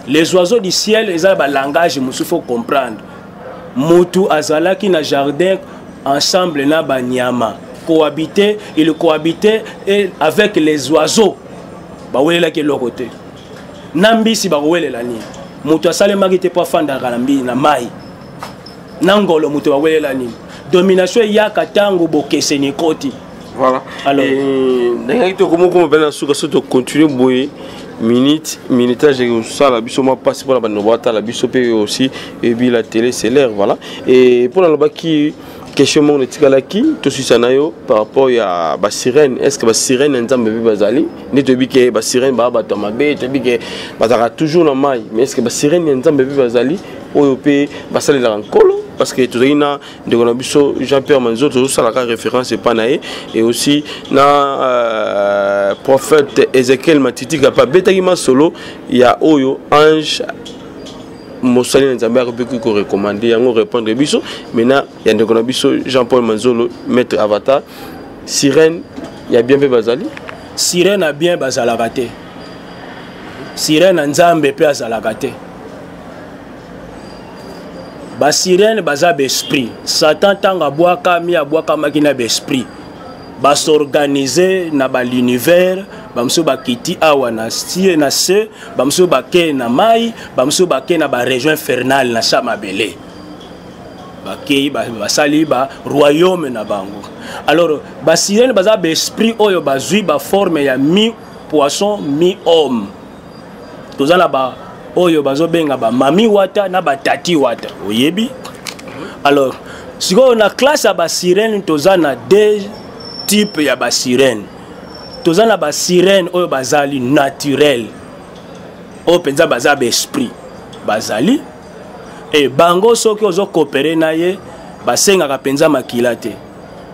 Les oiseaux du ciel eza balangage mosusu, faut comprendre. Mutu azalaki na jardin ensemble na banyama, cohabiter, il cohabitait et avec les oiseaux. Bawelelaki eloko te. Na mbisi bakowelela nini? Moto asalemaki te mpo afandaka na mbi na mai na ngolo. Moto bawelela nini? Domination eyaka ntango bokeseni ekoti. Voilà. Alors ndenge tokomokoma mpe na suka, so tocontinue boye, minute minutage ekosala biso mwa mpasi mpona bandeko batala biso mpe aussi. Ebi la télé, c'est l'air. Voilà. Et mpona alobaki question moko etikalaki tosisa na yo par rapport ya basirène. Est ce que basirène ya Nzambe mpe bazali? Nde toyebi ke basirène baa bato ya mabe, toyebi ke bazalaka toujours na mai, mais est ce que basirène ya Nzambe mpe bazali, oyo mpe basalelaka Nkolo? Parce que tozali na ndeko na biso Jean-Pierre Manzo, tozosalaka référence epa na ye, et aussi na prophète Ezekiel Matitika mpe abetaki masolo ya oyo ange mosali na Nzambe akoki korecommander yango. Répondre biso maintenant ya ndeko na biso Jean-Paul Manzolo, maître avatar. Sirène ya bien mpe bazali? Sirène ya bien bazalaka te, sirène ya Nzambe mpe azalaka te. Basirène baza baesprit. Satan, ntango abwakami, abwakamaki na baesprit bas'organiser na bal'univers. Bamosusu bakiti awa na sie na se, bamosusu bake na mai, bamosusu bake na barégion infernale na sa mabele, bakei basali ba royaume na bango. Alors basirène baza baesprit oyo bazwi baforme ya mi poisson, mi homme. Toza na ba oyo bazobenga bamami wata na batati wata, oyebi. Alors sikoyo na classe ya basirène, toza na deux type ya basirène. Toza na basirène oyo bazali naturel, oyo mpenza baza baesprit, bazali e bango. Soki ozocoopérer na ye, basengaka mpenza makila te,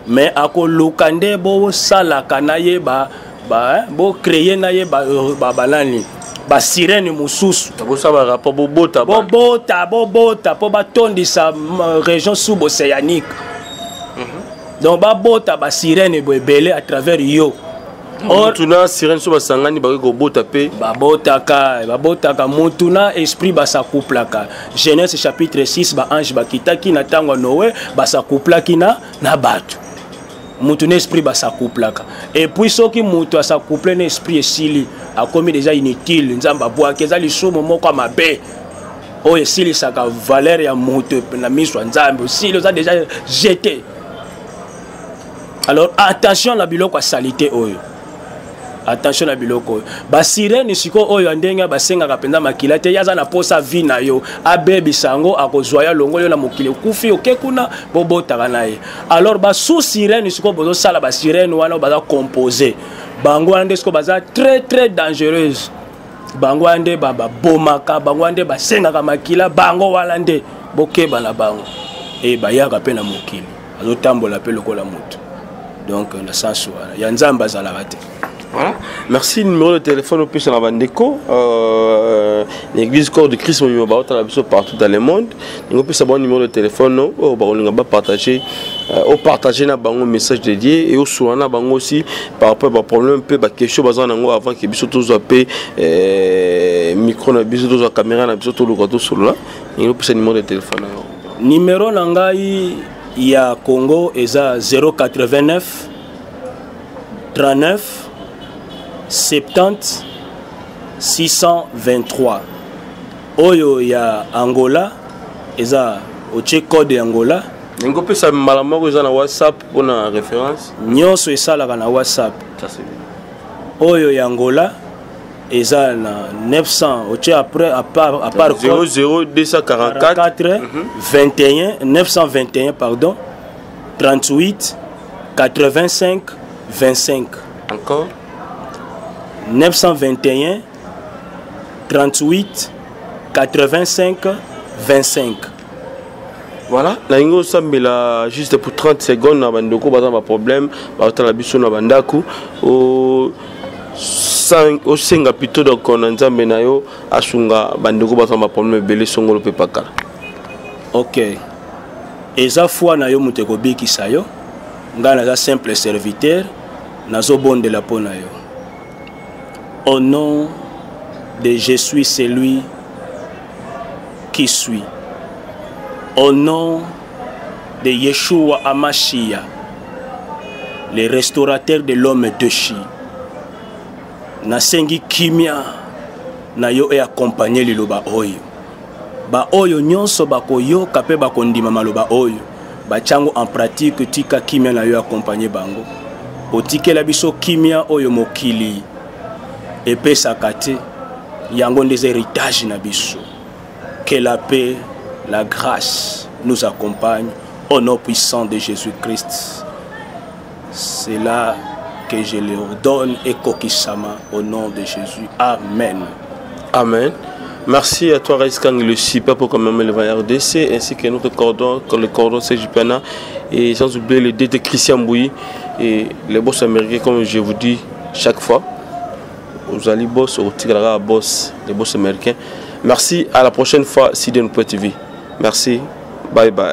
mais akoluka nde bosalaka na ye ba, ba, bocréer na ye banani, ba basirène mosusu. Bosala barapport, bobota. Bobota, bobota mpo batondisa région sub-océanique. Donc babota basirène bo ebele à travers yo. Mutu na sirène so basangani, bakoki kobota mpe? Babotaka, babotaka. Mutu na esprit bas'accouplaka. Genèse chapitre 6, baange bakitaki na ntango ya Noé, bas'accouplaki na bato. Mutu na esprit bas'accouplaka. Et puis soki mutu as'accouple na esprit, esili, akomi déjà inutile. Nzambe abwaki. Eza lisumu moko ya mabe oyo esilisaka valeur ya moto na miso ya Nzambe. Osili, oza déjà jeté. Alors attention na biloko ya saleté oyo, attention na biloko oyo. Basirène sikoyo oyo ya ndenge basengaka mpenza makila te, ye aza na posa vie na yo, abebisa yango, akozwa yo, alongoli yo na mokili, okufi, oke kuna, bobotaka na ye. Alors basous-sirène sikoyo, bozosala basirène wana oyo baza composé, bango wana nde sikoyo baza très très dangereuse. Bango wana nde babomaka, bango wana nde basengaka makila, bango wana nde bokeba na bango. E bayaka mpe na mokili, azotambola mpe lokola moto. Donc na sens wana ya Nzambe azalaka te. Voilà. Merci. Numéro de téléphone opesa na bandeko l'église Corps de Christ mobima baotala biso partout dans le monde. Ndenge opesa bango numéro de téléphone oyo bakolinga bapartage, opartage na bango message dédié et osola na bango aussi par rapport baproblème mpe baquestion baza nango, avant ke biso tozwa mpe micro na biso, tozwa caméra na biso, toluka tosolola. Ndenge opesa numéro de téléphone na yo. Numéro na ngai ya Congo eza 089 39 70 623. Oyo ya Angola eza, otie code ya Angola. Ndenge opesa mbala moko, eza na WhatsApp mpona référence? Nyonso esalaka na WhatsApp. Ça, c'est bien. Oyo ya Angola eza na 900, otie après à part 00 244. 4 21 921, pardon, 38 85 25. Encore. 921 38 85 25. Voilà, nalingi osambela juste pour 30 secondes na bandeko baza na baproblème, bazotala biso na bandako. Osenga plutôt donc na Nzambe na yo asunga bandeko baza na baproblème ebele songolo mpe pakala. Ok, eza foi na yo moto ekobikisa yo. Ngai naza simple serviteur, nazobondela mpo na yo. Au nom de Je suis celui qui suis, au nom de Yeshua Amashia, le restaurateur de l'homme déchu, nasengi kimia na yo eaccompagner liloba oyo. Baoyo nyonso bakoyoka mpe bakondima maloba oyo, batiango en pratique, tika kimia na yo accompagner bango. Otikela biso kimia oyo mokili epesaka te, yango nde eza héritage na biso. Que la paix, la grâce nous accompagne au nom puissant de Jésus-Christ. C'est là que je leur donne ekokisama au nom de Jésus. Amen. Amen. Merci à toi, Raïs Kang, le super pour quand même le RDC, ainsi que notre cordon, le cordon CJPNA, et sans oublier le DT Christian Bouy et les boss américains, comme je vous dis chaque fois. Vous allez boss au Tigrara boss, les boss américains. Merci, à la prochaine fois, Sidon TV. Merci, bye bye.